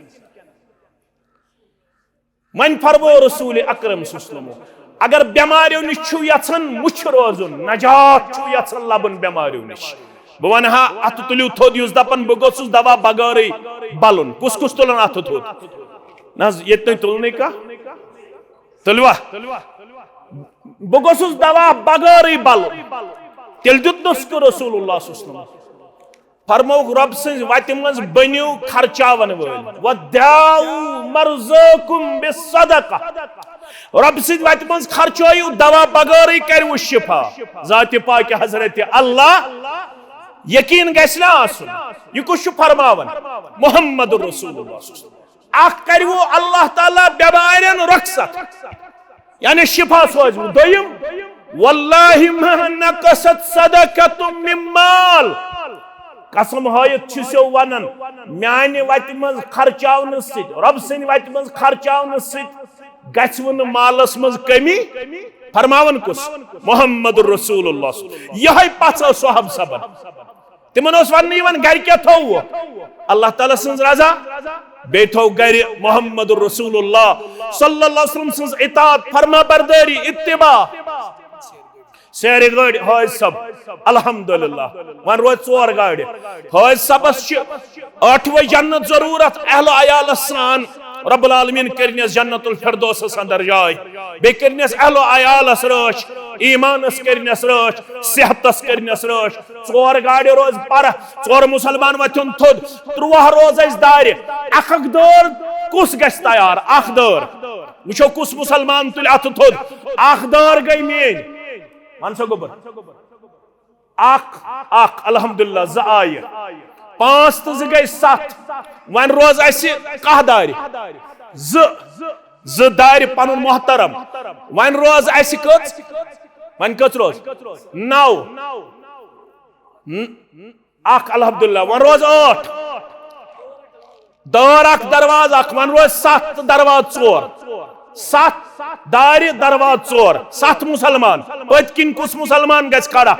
وۄنۍ فرموو رسول اکرم صلی اللہ علیہ وسلم، اگر بٮ۪ماریو نِش چھُو یژھان مُچھ روزُن، نجات چھُو یژھان لبُن بٮ۪ماریو نِش، بہٕ ونہٕ ہا، اتھٕ تُلِو تھوٚد، یُس دپان بہٕ گوٚژھُس دوا بغٲرٕے بلُن۔ کُس کُس تُلان اتھٕ تھوٚد؟ نہ حظ، ییٚتہِ نَے تُل نہٕ کانٛہہ۔ تُلوا؟ بہٕ گوٚژھُس دوا بغٲرٕے بلُن۔ تیٚلہِ دیُت نُسخہٕ رسول اللہ صلی اللہ علیہ وسلم۔ فرمووُکھ، رۄب سٕنٛزِ وتہِ منٛز بٔنِو خرچاون وٲلۍ۔ "وداووا مرضاکم بالصدقہ۔" رۄب سٕنٛزِ وتہِ منٛز خرچٲیِو، دوا بغٲرٕے کروٕ شفا۔ ذاتِ پاکہِ حضرت اللہ یقین گژھِ نہ آسُن۔ یہِ کُس چھُ فرماوان؟ محمد رسول اللہ صلی اللہ علیہ وسلم۔ اکھ کروٕ اللہ تعالیٰ بٮ۪مارٮ۪ن رۄخصت، یعنی شفا سوزِ۔ دوٚیِم، "واللہ ما نقصت صدقۃ من مال۔" قسم ہٲیِتھ چھُ سو ونان، میانہِ وتہِ منٛز خرچاونہٕ سۭتۍ، رۄب سٕنٛدِ وتہِ منٛز خرچاونہٕ سۭتۍ گژھِ وٕ نہٕ مالس منٛز کمی۔ فرماوان کُس؟ محمد رسول اللہ۔ یہے پژھ ٲس صحابہ صٲبن۔ تِمن اوس وننہٕ یِوان، گرِ کیٛاہ تھوٚوٕ؟ اللہ تعالیٰ سٕنٛز رضا، بیٚیہِ تھوٚو گرِ محمد رسول اللہ صلی اللہ علیہ وسلم سٕنٛز اطاعت، فرما بردٲری، اتباع۔ سیرِ گٲڑۍ حٲج صٲب، الحمدللہ، وۄنۍ روزِ ژور گاڑِ۔ حٲج صٲبس چھِ ٲٹھوَے جنت ضروٗرت، اہل و عیالس سان۔ رب العالمین کٔرنس جنت الفردوسس اندر جاے، بیٚیہِ کٔرنس اہل و عیالس رٲچھ، ایمانس کٔرنس رٲچھ، صحتس کٔرنس رٲچھ۔ ژور گاڑِ روز پرٕ، ژور مسلمان وۄتھن تھوٚد، ترٛواہ روز اسہِ دارِ۔ اکھ اکھ دٲر کُس گژھِ تیار؟ اکھ دٲر۔ وٕچھو کُس مسلمان تُلہِ اتھٕ تھوٚد۔ اکھ دٲر گٔے میٲنۍ۔ وَن سا گوٚبُر۔ اکھ، اکھ، الحمدللہ، زٕ آیہِ۔ پانٛژھ تہٕ زٕ گٔے ستھ۔ وۄنۍ روز اسہِ کاہ دارِ۔ زٕ، زٕ دارِ پنُن محترم۔ وۄنۍ روز اسہِ کٔژ؟ وۄنۍ کٔژ روز؟ نو۔ ن-، اکھ، الحمدللہ، وۄنۍ روز ٲٹھ۔ دٲر اکھ، دروازٕ اکھ، وۄنۍ روز ستھ تہٕ دروازٕ ژور۔ ستھ دارِ، دروازٕ ژور، ستھ مسلمان۔ پٔتۍ کِنۍ کُس مسلمان گژھِ کھڑا؟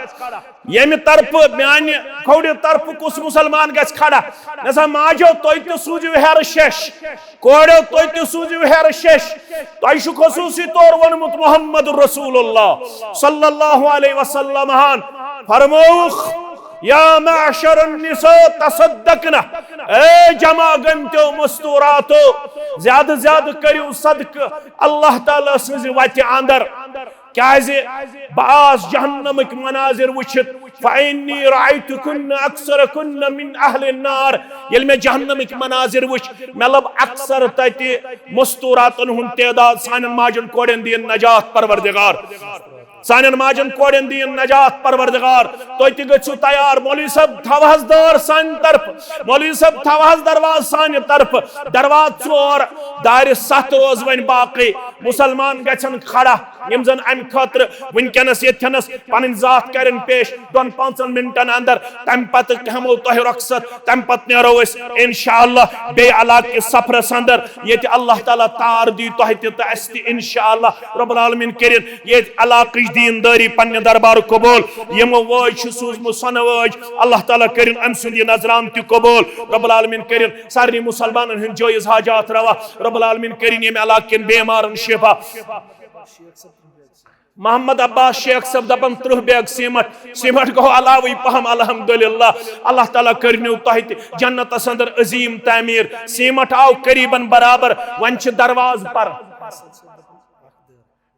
ییٚمہِ طرفہٕ، میانہِ کھوڑِ طرفہٕ کُس مسلمان گژھِ کھڑا؟ مےٚ سا ماجو، تُہۍ تہِ سوٗزِو ہیرٕ شیش۔ کوڑیو، تُہۍ تہِ سوٗزِو ہیرٕ شیش۔ تۄہہِ چھُ خصوٗصی طور ووٚنمُت محمد رسول اللہ صلی اللہ علیہ وسلم ہن فرمووُکھ، "یا معشر النساء تصدقن"، اے جمع گٔمتیو مستوراتو، زیادٕ زیادٕ کٔرِو صدقہٕ اللہ تعالیٰ سٕنٛزِ وتہِ اندر۔ کیازِ؟ بہٕ آس جہنمٕکۍ مناظر وٕچھِتھ، "فإنی رأیتکن اکثرکن من اہل النار"، ییٚلہِ مےٚ جہنمٕکۍ مناظر وٕچھ، مےٚ لب اکثر تتہِ مستوراتن ہُنٛد تعداد۔ سانٮ۪ن ماجن کورٮ۪ن دِیِن نجات پروردگار، سانٮ۪ن ماجن کورٮ۪ن دِیِن نجات پروردگار۔ تُہۍ تہِ گٔژھِو تیار، مولوی صٲب تھاو حظ دٲر سانہِ طرفہٕ، مولوی صٲب تھاو حظ دروازٕ سانہِ طرفہٕ۔ دروازٕ ژور، دارِ ستھ روز وۄنۍ باقٕے۔ مسلمان گژھن کھڑا، یِم زن امہِ خٲطرٕ وٕنکیٚنس ییٚتھٮ۪نس پنٕنۍ ذات کرن پیش دۄن پانٛژن منٹن اندر۔ تمہِ پتہٕ ہٮ۪مو تۄہہِ رۄخصت، تمہِ پتہٕ نیرو أسۍ انشاءاللہ بیٚیہِ علاقہٕ کِس سفرس اندر، ییٚتہِ اللہ تعالیٰ تار دی تۄہہِ تہِ تہٕ اسہِ تہِ انشاءاللہ۔ رب العالمین کٔرِن ییٚتہِ علاقٕچ دیٖندٲری پننہِ دربارٕ قبول۔ یِمو وٲج چھِ سوٗزمٕژ سۄنہٕ وٲج، اللہ تعالیٰ کٔرِن أمۍ سُنٛد یہِ نذرانہٕ تہِ قبول۔ رب العالمین کٔرِن سارنٕے مسلمانن ہٕنٛدۍ جٲیز حاجات روا۔ رب العالمین کٔرِن ییٚمہِ علاقہٕ کٮ۪ن بیمارن شفا۔ محمد عباس شیخ صٲب دپان، "ترٕٛہ بیگ سیمٹ، سیمٹ گوٚو علاوٕے پہم، الحمدللہ۔ اللہ تعالیٰ کٔرنو تۄہہِ تہِ جنتس اندر عظیٖم تعمیٖر۔" سیمٹ آو قریباً برابر، وۄنۍ چھِ دروازٕ پر۔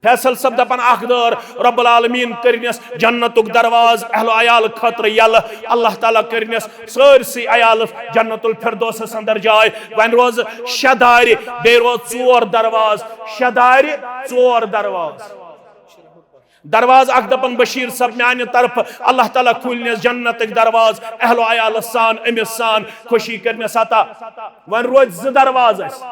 فیصل صٲب دپان اکھ دٲر، رب العالمین کٔرنس جنتُک دروازٕ اہل و عیال خٲطرٕ یلہٕ، اللہ تعالیٰ کٔرنس سٲرسٕے عیالس جنت الفردوسس اندر جاے۔ وۄنۍ روزٕ شےٚ دارِ، بیٚیہِ روز ژور دروازٕ، شےٚ دارِ، ژور دروازٕ۔ دروازٕ اکھ دپان بشیر صٲب میانہِ طرفہٕ، اللہ تعالیٰ کھوٗلنس جنتٕکۍ دروازٕ اہل و عیالس سان، أمِس سان خوشی کٔرنس عطا۔ وۄنۍ روزِ زٕ دروازٕ اسہِ۔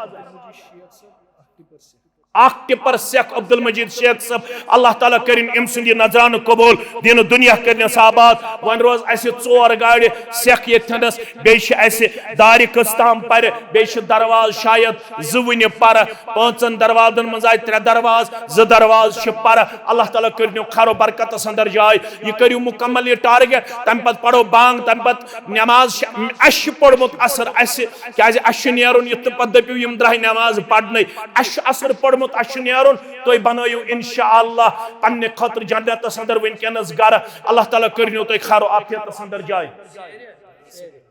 اکھ ٹپر سیکھ عبدالمجید شیخ صٲب، اللہ تعالیٰ کٔرِن أمۍ سُنٛد یہِ نذرانہٕ قبول، دِنہٕ دُنیا کٔرنَس آباد۔ وۄنۍ روز اَسہِ ژور گاڑِ سیکھ ییٚتھٮ۪نَس، بیٚیہِ چھِ اَسہِ دارِ کٔژ تام پَرِ، بیٚیہِ چھِ دروازٕ شاید زٕ وٕنہِ پَرٕ، پانٛژَن دروازَن منٛز آیہِ ترٛےٚ دروازٕ، زٕ دروازٕ چھِ پَرٕ۔ اللہ تعالیٰ کٔرِنو خیر و برکتَس اندر جاے۔ یہِ کٔرِو مُکمل یہِ ٹارگیٹ، تَمہِ پَتہٕ پَرو بانٛگ، تَمہِ پَتہٕ نماز چھِ، اَسہِ چھُ پوٚرمُت عصر، اَسہِ کیازِ اَسہِ چھُ نیرُن، یُتھ نہٕ پَتہٕ دٔپِو یِم درٛاے نماز پَرنَے۔ اَسہِ چھُ عصر پوٚرمُت، اَسہِ چھُ نیرُن، تُہۍ بَنٲیِو انشاءاللہ پننہِ خٲطرٕ جنتَس اندر وٕنکیٚنَس گرٕ۔ اللہ تعالیٰ کٔرِنو تۄہہِ خیر و عافیتَس اندر جاے۔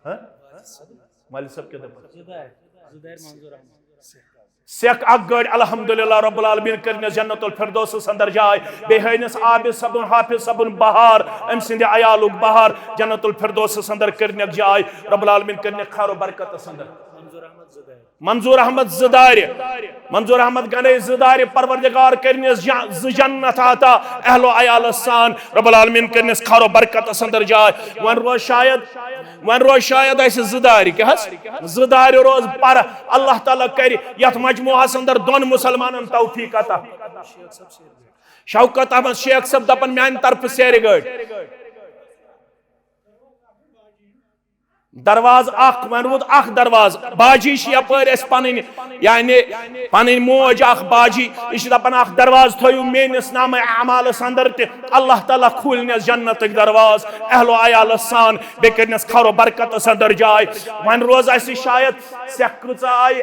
ہاں؟ والد صاحب کیٛاہ دَپان؟ سیکھ اکھ گٲڑۍ، الحمدللہ رب العالمین کٔرنَس جنت الفردوسس اندر جاے۔ بیٚیہِ ہٲینَس عابد صٲبُن، حافظ صٲبُن بہار، أمۍ سٕنٛدِ عیالُک بہار، جنت الفردوسس اندر کٔرنَس جاے۔ رب العالمین کٔرنَس خیر و برکتَس اندر۔ منظور احمد زٕ دارِ، منظور احمد گنے زٕ دارِ، پروردگار کٔرنَس جا-، زٕ جنت عطا اہل و عیالَس سان۔ رب العالمین کٔرنَس خیر و برکتَس اندر جاے۔ وۄنۍ روز شاید، وۄنۍ روز شاید اَسہِ زٕ دارِ، کیٛاہ حظ؟ زٕ دارِ روز پَرٕ۔ اللہ تعالیٰ کَرِ یَتھ مجموعہَس اندر دۄن مُسلمانَن توفیق عطا۔ شوکت احمد شیخ صٲب دَپان میٛانہِ طرفہٕ سیرِ گٲڑۍ۔ دروازٕ اکھ، وۄنۍ روٗد اکھ دروازٕ۔ باجی چھِ یپٲرۍ اَسہِ پنٕنۍ، یعنی پنٕنۍ موج اکھ باجی، یہِ چھِ دپان اکھ دروازٕ تھٲیِو میٲنِس نامہ اعمالس اندر تہِ، اللہ تعالیٰ کھوٗلنس جنتٕکۍ دروازٕ اہل و عیالس سان، بیٚیہِ کٔرنس خیر و برکتس اندر جاے۔ وۄنۍ روز اَسہِ شاید سیٚکھ کۭژاہ آیہِ،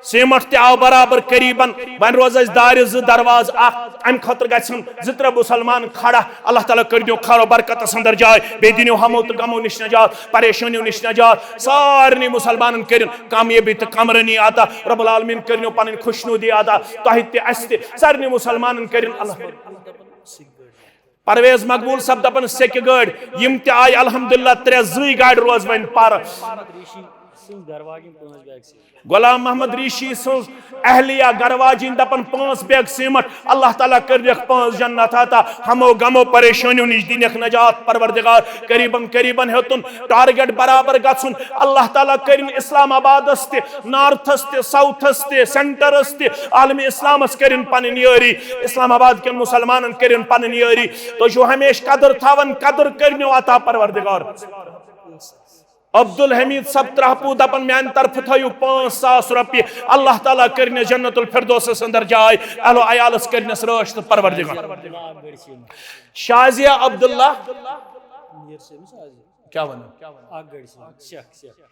سیمٹ تہِ آو برابر قریباً، وۄنۍ روز اَسہِ دارِ زٕ دروازٕ اکھ، امہِ خٲطرٕ گژھن زٕ ترٛےٚ مُسلمان کھڑا۔ اللہ تعالیٰ کٔرِنو خیر و برکتس اندر جاے، بیٚیہِ دِنو ہمو تہٕ غمو نِش نجات، پریشٲنیو نِش نجات۔ سارنٕے مُسلمانن کٔرِن کامیٲبی تہٕ کامرٲنی عطا۔ رب العالمین کٔرِنو پنٕنۍ خۄشنودی عطا، تۄہہِ تہِ، اسہِ تہِ، سارنٕے مُسلمانن کٔرِن اللہ۔ پرویز مقبول صٲب دپان سیٚکہِ گٲڑۍ، یِم تہِ آیہِ الحمدللہ ترٛےٚ زٕے گاڑِ روز وۄنۍ پرٕ۔ غلام محمد ریشی سٕنٛز اہلیہ گرٕ واجِنۍ دپان پانٛژھ بیگ سیمٹ، اللہ تعالیٰ کٔرنکھ پانٛژھ جنت عطا، ہمو غمو پریشٲنیو نِش دِنکھ نجات۔ پروردگار قریباً قریباً ہیوٚتُن ٹارگیٹ برابر گژھُن۔ اللہ تعالیٰ کٔرِن اسلام آبادس تہِ، نارتھس تہِ، ساؤتھس تہِ، سینٹرس تہِ، عالم اسلامس کٔرِن پنٕنۍ یٲری۔ اسلام آباد کٮ۪ن مُسلمانن کٔرِن پنٕنۍ یٲری۔ تُہۍ چھِو ہمیشہِ قدر تھاوان، قدر کٔرنو عطا پروردگار۔ عبدالحمید صٲب ترٛہپوٗ دپان میانہِ طرفہٕ تھٲیِو پانٛژھ ساس رۄپیہِ، اللہ تعالیٰ کٔرنس جنت الفردوسس اندر جاے، اہل و عیالس کٔرنس رٲچھ تہٕ پروردگار۔ شازیہ عبداللہ، کیٛاہ ونو؟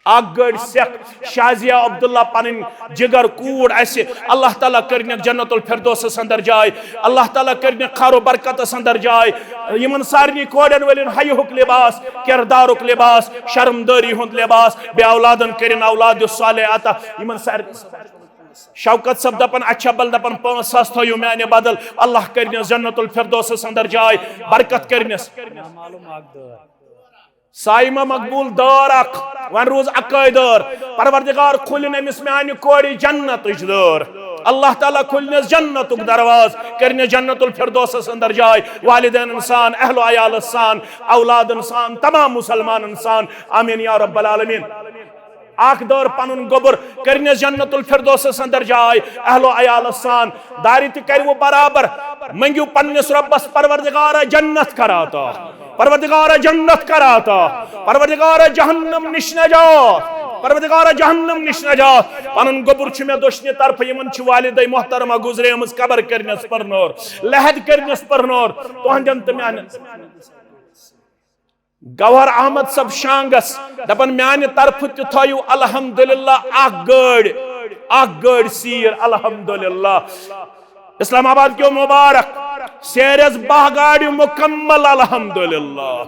اکھ گٲڑۍ سیٚکھ، شازیہ عبداللہ پنٕنۍ جگر کوٗر اسہِ، اللہ تعالیٰ کٔرنکھ جنت الفردوسس اندر جاے، اللہ تعالیٰ کٔرنکھ خیر و برکتس اندر جاے۔ یِمن سارنٕے کورٮ۪ن ؤلِن حیہُک لباس، کردارُک لباس، شرمدٲری ہُنٛد لباس، بیٚیہِ اولادن کٔرِن اولاد صالح عطا۔ یِمن سار-، شوکت صٲب دپان، اچھا بل دپان، پانٛژھ ساس تھٲیِو میانہِ بدل، اللہ کٔرنس جنت الفردوسس اندر جاے، برکت کٔرنس۔ صائمہ مقبول دٲر اکھ، وۄنۍ روٗز اکٲے دٲر۔ پروردگار کھُلِن أمِس میانہِ کورِ جنتٕچ دٲر۔ اللہ تعالیٰ کھُلنس جنتُک دروازٕ، کٔرنس جنت الفردوسس اندر جاے، والدینن سان، اہل و عیالس سان، اولادن سان، تمام مسلمانن سان۔ آمین یا رب العالمین۔ اکھ دٲر پنُن گوٚبُر کٔرنس جنت الفردوسس اندر جاے، اہل و عیالس سان۔ دارِ تہِ کروٕ برابر۔ منگیو پننس رۄبس، پروردگارا جنت کر عطا، پروردگارا جنت کر عطا، پروردگارا جہنم نِش نجات، پروردگارا جہنم نِش نجات۔ پنُن گوٚبُر چھُ مےٚ دٔچھنہِ طرفہٕ، یِمن چھِ والدے محترمہ گُزریمٕژ، قبر کٔرنس پرنور، لحد کٔرنس پرنور، تُہنٛدٮ۪ن تہٕ میانٮ۪ن۔ گوہر احمد صٲب شانگس دپان، میانہِ طرفہٕ تہِ تھٲیِو الحمدللہ اکھ گٲڑۍ، اکھ گٲڑۍ سیٖر الحمدللہ۔ اسلام آباد کیو مبارک سیرس باہ گاڑِ مکمل الحمدللہ۔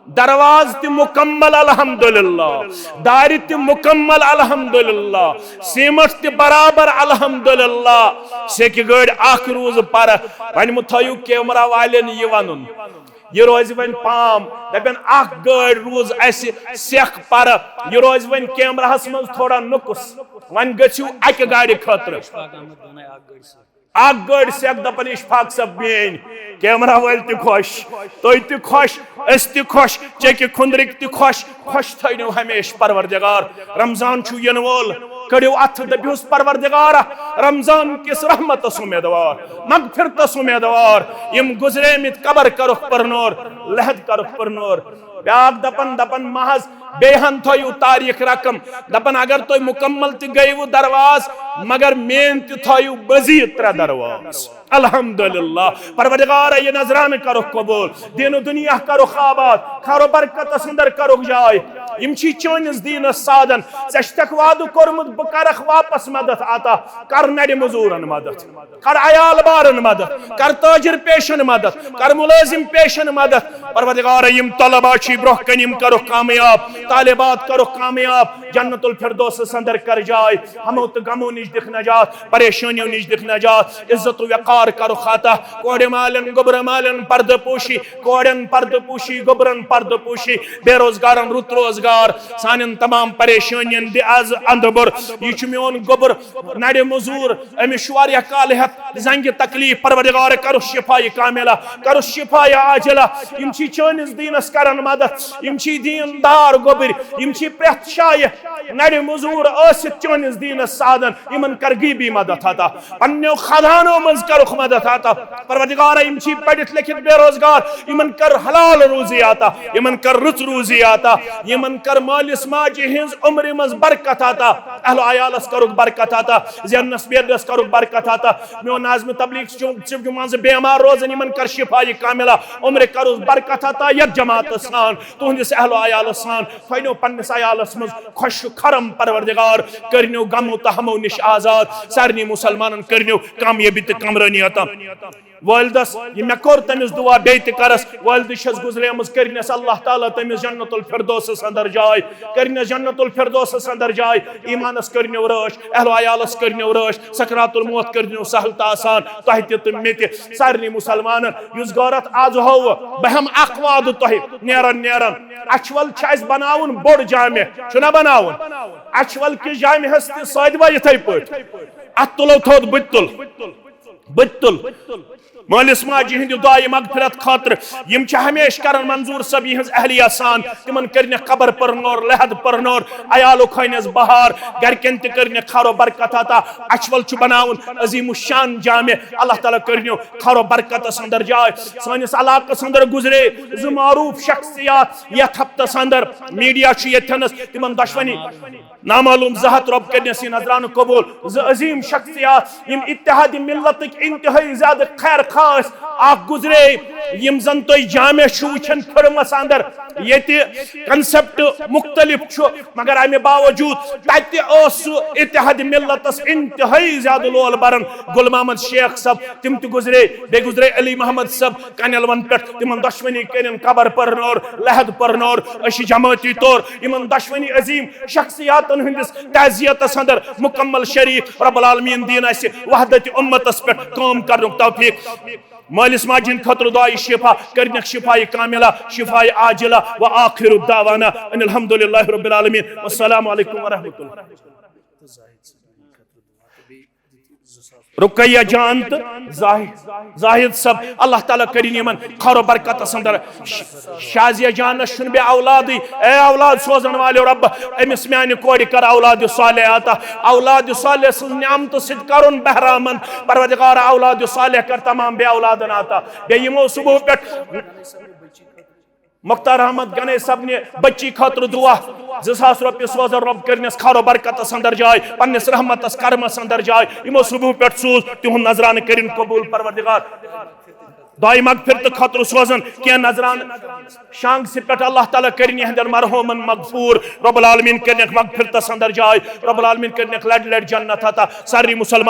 دروازٕ تہِ مکمل الحمدللہ، دارِ تہِ مکمل الحمدللہ، سیمٹ تہِ برابر الحمدللہ۔ سیٚکہِ گٲڑۍ اکھ روٗز پرٕ۔ وۄنۍ مہٕ تھٲیِو کیمرہ والٮ۪ن یہِ ونُن۔ یہِ روزِ وۄنۍ پام، دپن اکھ گٲڑۍ روٗز اسہِ سیٚکھ پرٕ۔ یہِ روزِ وۄنۍ کیمراہس منٛز تھوڑا نُقص۔ وۄنۍ گٔژھِو اکہِ گاڑِ خٲطرٕ۔ اکھ گٲڑۍ سیٚکھ، دپان اشفاق صٲب میٲنۍ۔ کیمرہ وٲلۍ تہِ خۄش، تُہۍ تہِ خۄش، أسۍ تہِ خۄش، چیٚکہِ کھُندرٕکۍ تہِ خۄش۔ خۄش تھٲینو ہمیشہِ پروردگار۔ رمضان چھُ یِنہٕ وول، کٔڑِو اتھٕ، دٔپِوس پروردگارا، رمضان کِس رحمتس امیدوار، مغفرتس امیدوار۔ یِم گُزریمٕتۍ قبر کرُکھ پرنور، لحد کرُکھ پرنور۔ بیاکھ دپان، دپان محض بیٚیہِ ہن تھٲیِو تاریخ رقم۔ دپان اگر تُہۍ مکمل تہِ گٔیوٕ درواز، مگر میٲنۍ تہِ تھٲیِو مزید ترٛےٚ درواز۔ الحمدللہ۔ پروردگارا، یہِ نذرانہٕ کرُکھ قبول، دین و دنیا کرُکھ آباد، خیر و برکتس اندر کرُکھ جاے۔ یِم چھی چٲنِس دیٖنس سادن، ژےٚ چھُتھ وعدٕ کوٚرمُت، بہٕ کرکھ واپس مدد عطا، کر نرِ مزوٗرن مدد۔ کر عیال بارن مدد، کر تاجر پیشن مدد، کر ملازم پیشن مدد۔ پروردگار، یِم طلبہ چھی برونٛہہ کنہِ، یِم کرُکھ کامیاب، طالبات کرُکھ کامیاب، جنت الفردوسس اندر کر جاے، ہمو تہٕ غمو نِش دِکھ نجات، پریشانیو نِش دِکھ نجات، عزت و وقار کرُکھ عطا، کورِ مالٮ۪ن، گوٚبرٕ مالٮ۪ن پردٕ پوشی، کورٮ۪ن پردٕ پوشی، گوٚبرن پردٕ پوشی، بے روزگارن رُت روزگار، سانٮ۪ن تمام پریشانین دِ از اندبر۔ یہِ چھُ میون گوٚبر، نرِ مزوٗر، أمِس چھُ واریاہ کالہٕ ہٮ۪تھ زنٛگہِ تکلیف۔ پروردگار، کرُس شفایہِ کاملہ، کرُس شفایہِ عاجلہ۔ یِم چھی چٲنِس دیٖنس کران مدد، یِم چھی دیٖن دار گوٚبٕرۍ، یِم چھی پرٛٮ۪تھ جایہِ نرِ مزوٗر ٲسِتھ چٲنِس دیٖنس سادن، یِمن کر غیبی مدد عطا، پننیو خزانو منٛز کرُکھ مدد عطا۔ پروردگارا، یِم چھی پٔرِتھ لیکھِتھ بے روزگار، یِمن کر حلال روزی عطا، یِمن کر رٕژ روزی عطا، یِمن کر مٲلِس ماجہِ ہٕنٛز عمرِ منٛز برکت عطا، اہل و عیالس کرُکھ برکت عطا، زینس بیدس کرُکھ برکت عطا۔ میون ناظم تبلیغ چھُ، چھُ منٛزٕ بیمار روزان، یِمن کر شفایہِ کاملہ، عمرِ کرُس برکت عطا، یتھ جماعتس سان، تُہنٛدِس اہل و عیالس سان، تھٲینو پننِس عیالس منٛز خۄش خرم۔ پروردگار، کٔرنیو غمو تہٕ ہمو نِش آزاد، سارنٕے مسلمانن کٔرنیو کامیٲبی تہٕ کامرٲنی عطا۔ والدس یہِ مےٚ کوٚر تٔمِس دُعا، بیٚیہِ تہِ کَرس۔ والدٕ چھَس گُزریمٕژ، کٔرنَس اللہ تعالیٰ تٔمِس جنت الفردوسَس اندر جاے، کٔرنَس جنت الفردوسَس اندر جاے۔ ایٖمانَس کٔرنیو رٲچھ، اہل و عیالَس کٔرنیو رٲچھ، سکرات الموت کٔرنیو سہل تہٕ آسان تۄہہِ تہِ تہٕ مےٚ تہِ، سارنٕے مُسلمانَن۔ یُس غٲرت آز ہوو، بہٕ ہٮ۪مہٕ اکھ وعدٕ تۄہہِ نیران نیران۔ اَچھوَل چھُ اَسہِ بناوُن بوٚڑ جامع، چھُنہ بناوُن؟ اَچھوَل کِس جامعس تہِ سٲدۍ وۄنۍ یِتھَے پٲٹھۍ۔ اَتھ تُلو تھوٚد، بہٕ تہِ تُلہٕ۔ بہٕ تہِ تُلہٕ۔ مٲلِس ماجہِ ہٕنٛدِ دعایہِ مغفرت خٲطرٕ۔ یِم چھِ ہمیشہِ کران منظور صٲب یِہٕنٛز اہلیہ سان، تِمن کٔرنَکھ قبر پرنور، لحد پرنور، عیالُک ہٲینَس بہار، گرِکٮ۪ن تہِ کٔرنَکھ خٲر و برکت عطا۔ اَچھوَل چھُ بناوُن عظیم الشان جامع۔ اللہ تعالیٰ کٔرنیو خٲر و برکتس اندر جاے۔ سٲنِس علاقس اندر گُزرے زٕ معروٗف شخصیات یتھ ہفتس اندر، میڈیا چھُ ییٚتھٮ۪نس، تِمن دۄشوٕنی نامعلوم ذات، رۄب کٔرنَس یہِ نذرانہٕ قبول۔ زٕ عظیٖم شخصیات، یِم اتحاد ملتٕکۍ انتہٲئی زیادٕ خیر خواہ ٲسۍ۔ اکھ گُزرے، یِم زن تُہۍ جامع چھِو وٕچھان کھِرمس اندر، ییٚتہِ concept مختلف چھُ، مگر امہِ باوجود تتہِ اوس سُہ اتحاد ملتس انتہٲئی زیادٕ لول بران، گل محمد شیخ صٲب۔ تِم تہِ گُزرے، بیٚیہِ گُزرے علی محمد صٲب۔ کنیلون پٮ۪ٹھ تِمن دۄشوٕنی کٔرِن قبر پرنور، لحد پرنور۔ أسۍ چھِ جمٲعتی طور یِمن دۄشوٕنی عظیٖم شخصیاتن ہٕنٛدِس تعزیتس اندر مکمل شریک۔ رب العالمین دِیِن اسہِ وحدت امتس پٮ۪ٹھ کٲم کرنُک توفیق۔ مٲلِس ماجہِ ہٕنٛدِ خٲطرٕ دعایہِ شفا، کٔرنَکھ شفایہِ کاملہ، شفایہِ عاجلہ۔ و آخر دعوانا ان الحمد للہ رب العالمین۔ والسلام علیکم ورحمۃ اللہ۔ رقیہ جان تہٕ زاہد، زاہد صٲب، اللہ تعالیٰ کٔرِن یِمن خٲر و برکتس اندر۔ ش-، شازیہ جانس چھُنہٕ بیٚیہِ اولادٕے۔ اے اولاد سوزن والٮ۪و رب، أمِس میانہِ کورِ کر اولاد صالح عطا۔ اولاد صالح سٕنٛز نعمتہٕ سۭتۍ کرُن بہرامند۔ پروردگار اولاد صالح کر تمام بے اولادن عطا۔ بیٚیہِ یِمو صبح پٮ۪ٹھ مختار احمد گنے صٲبنہِ بچی خٲطرٕ دعا، زٕ ساس رۄپیہِ سوزن، رۄب کٔرنَس خٲر و برکتس اندر جاے، پننِس رحمتس کرمس اندر جاے۔ یِمو صبح پٮ۪ٹھ سوز، تِہُنٛد نذرانہٕ کٔرِن قبول پروردگار۔ دعایہِ مغفرتہٕ خٲطرٕ سوزن کینٛہہ نذرانہٕ۔ شانگسہِ پٮ۪ٹھ اللہ تعالیٰ کٔرِن یِہنٛدٮ۪ن مرحومن مغفور، رب العالمین کٔرنَکھ مغفرتس اندر جاے، رب العالمین کٔرنَکھ لڑِ لڑِ جنت عطا۔ سارنٕے مسلمان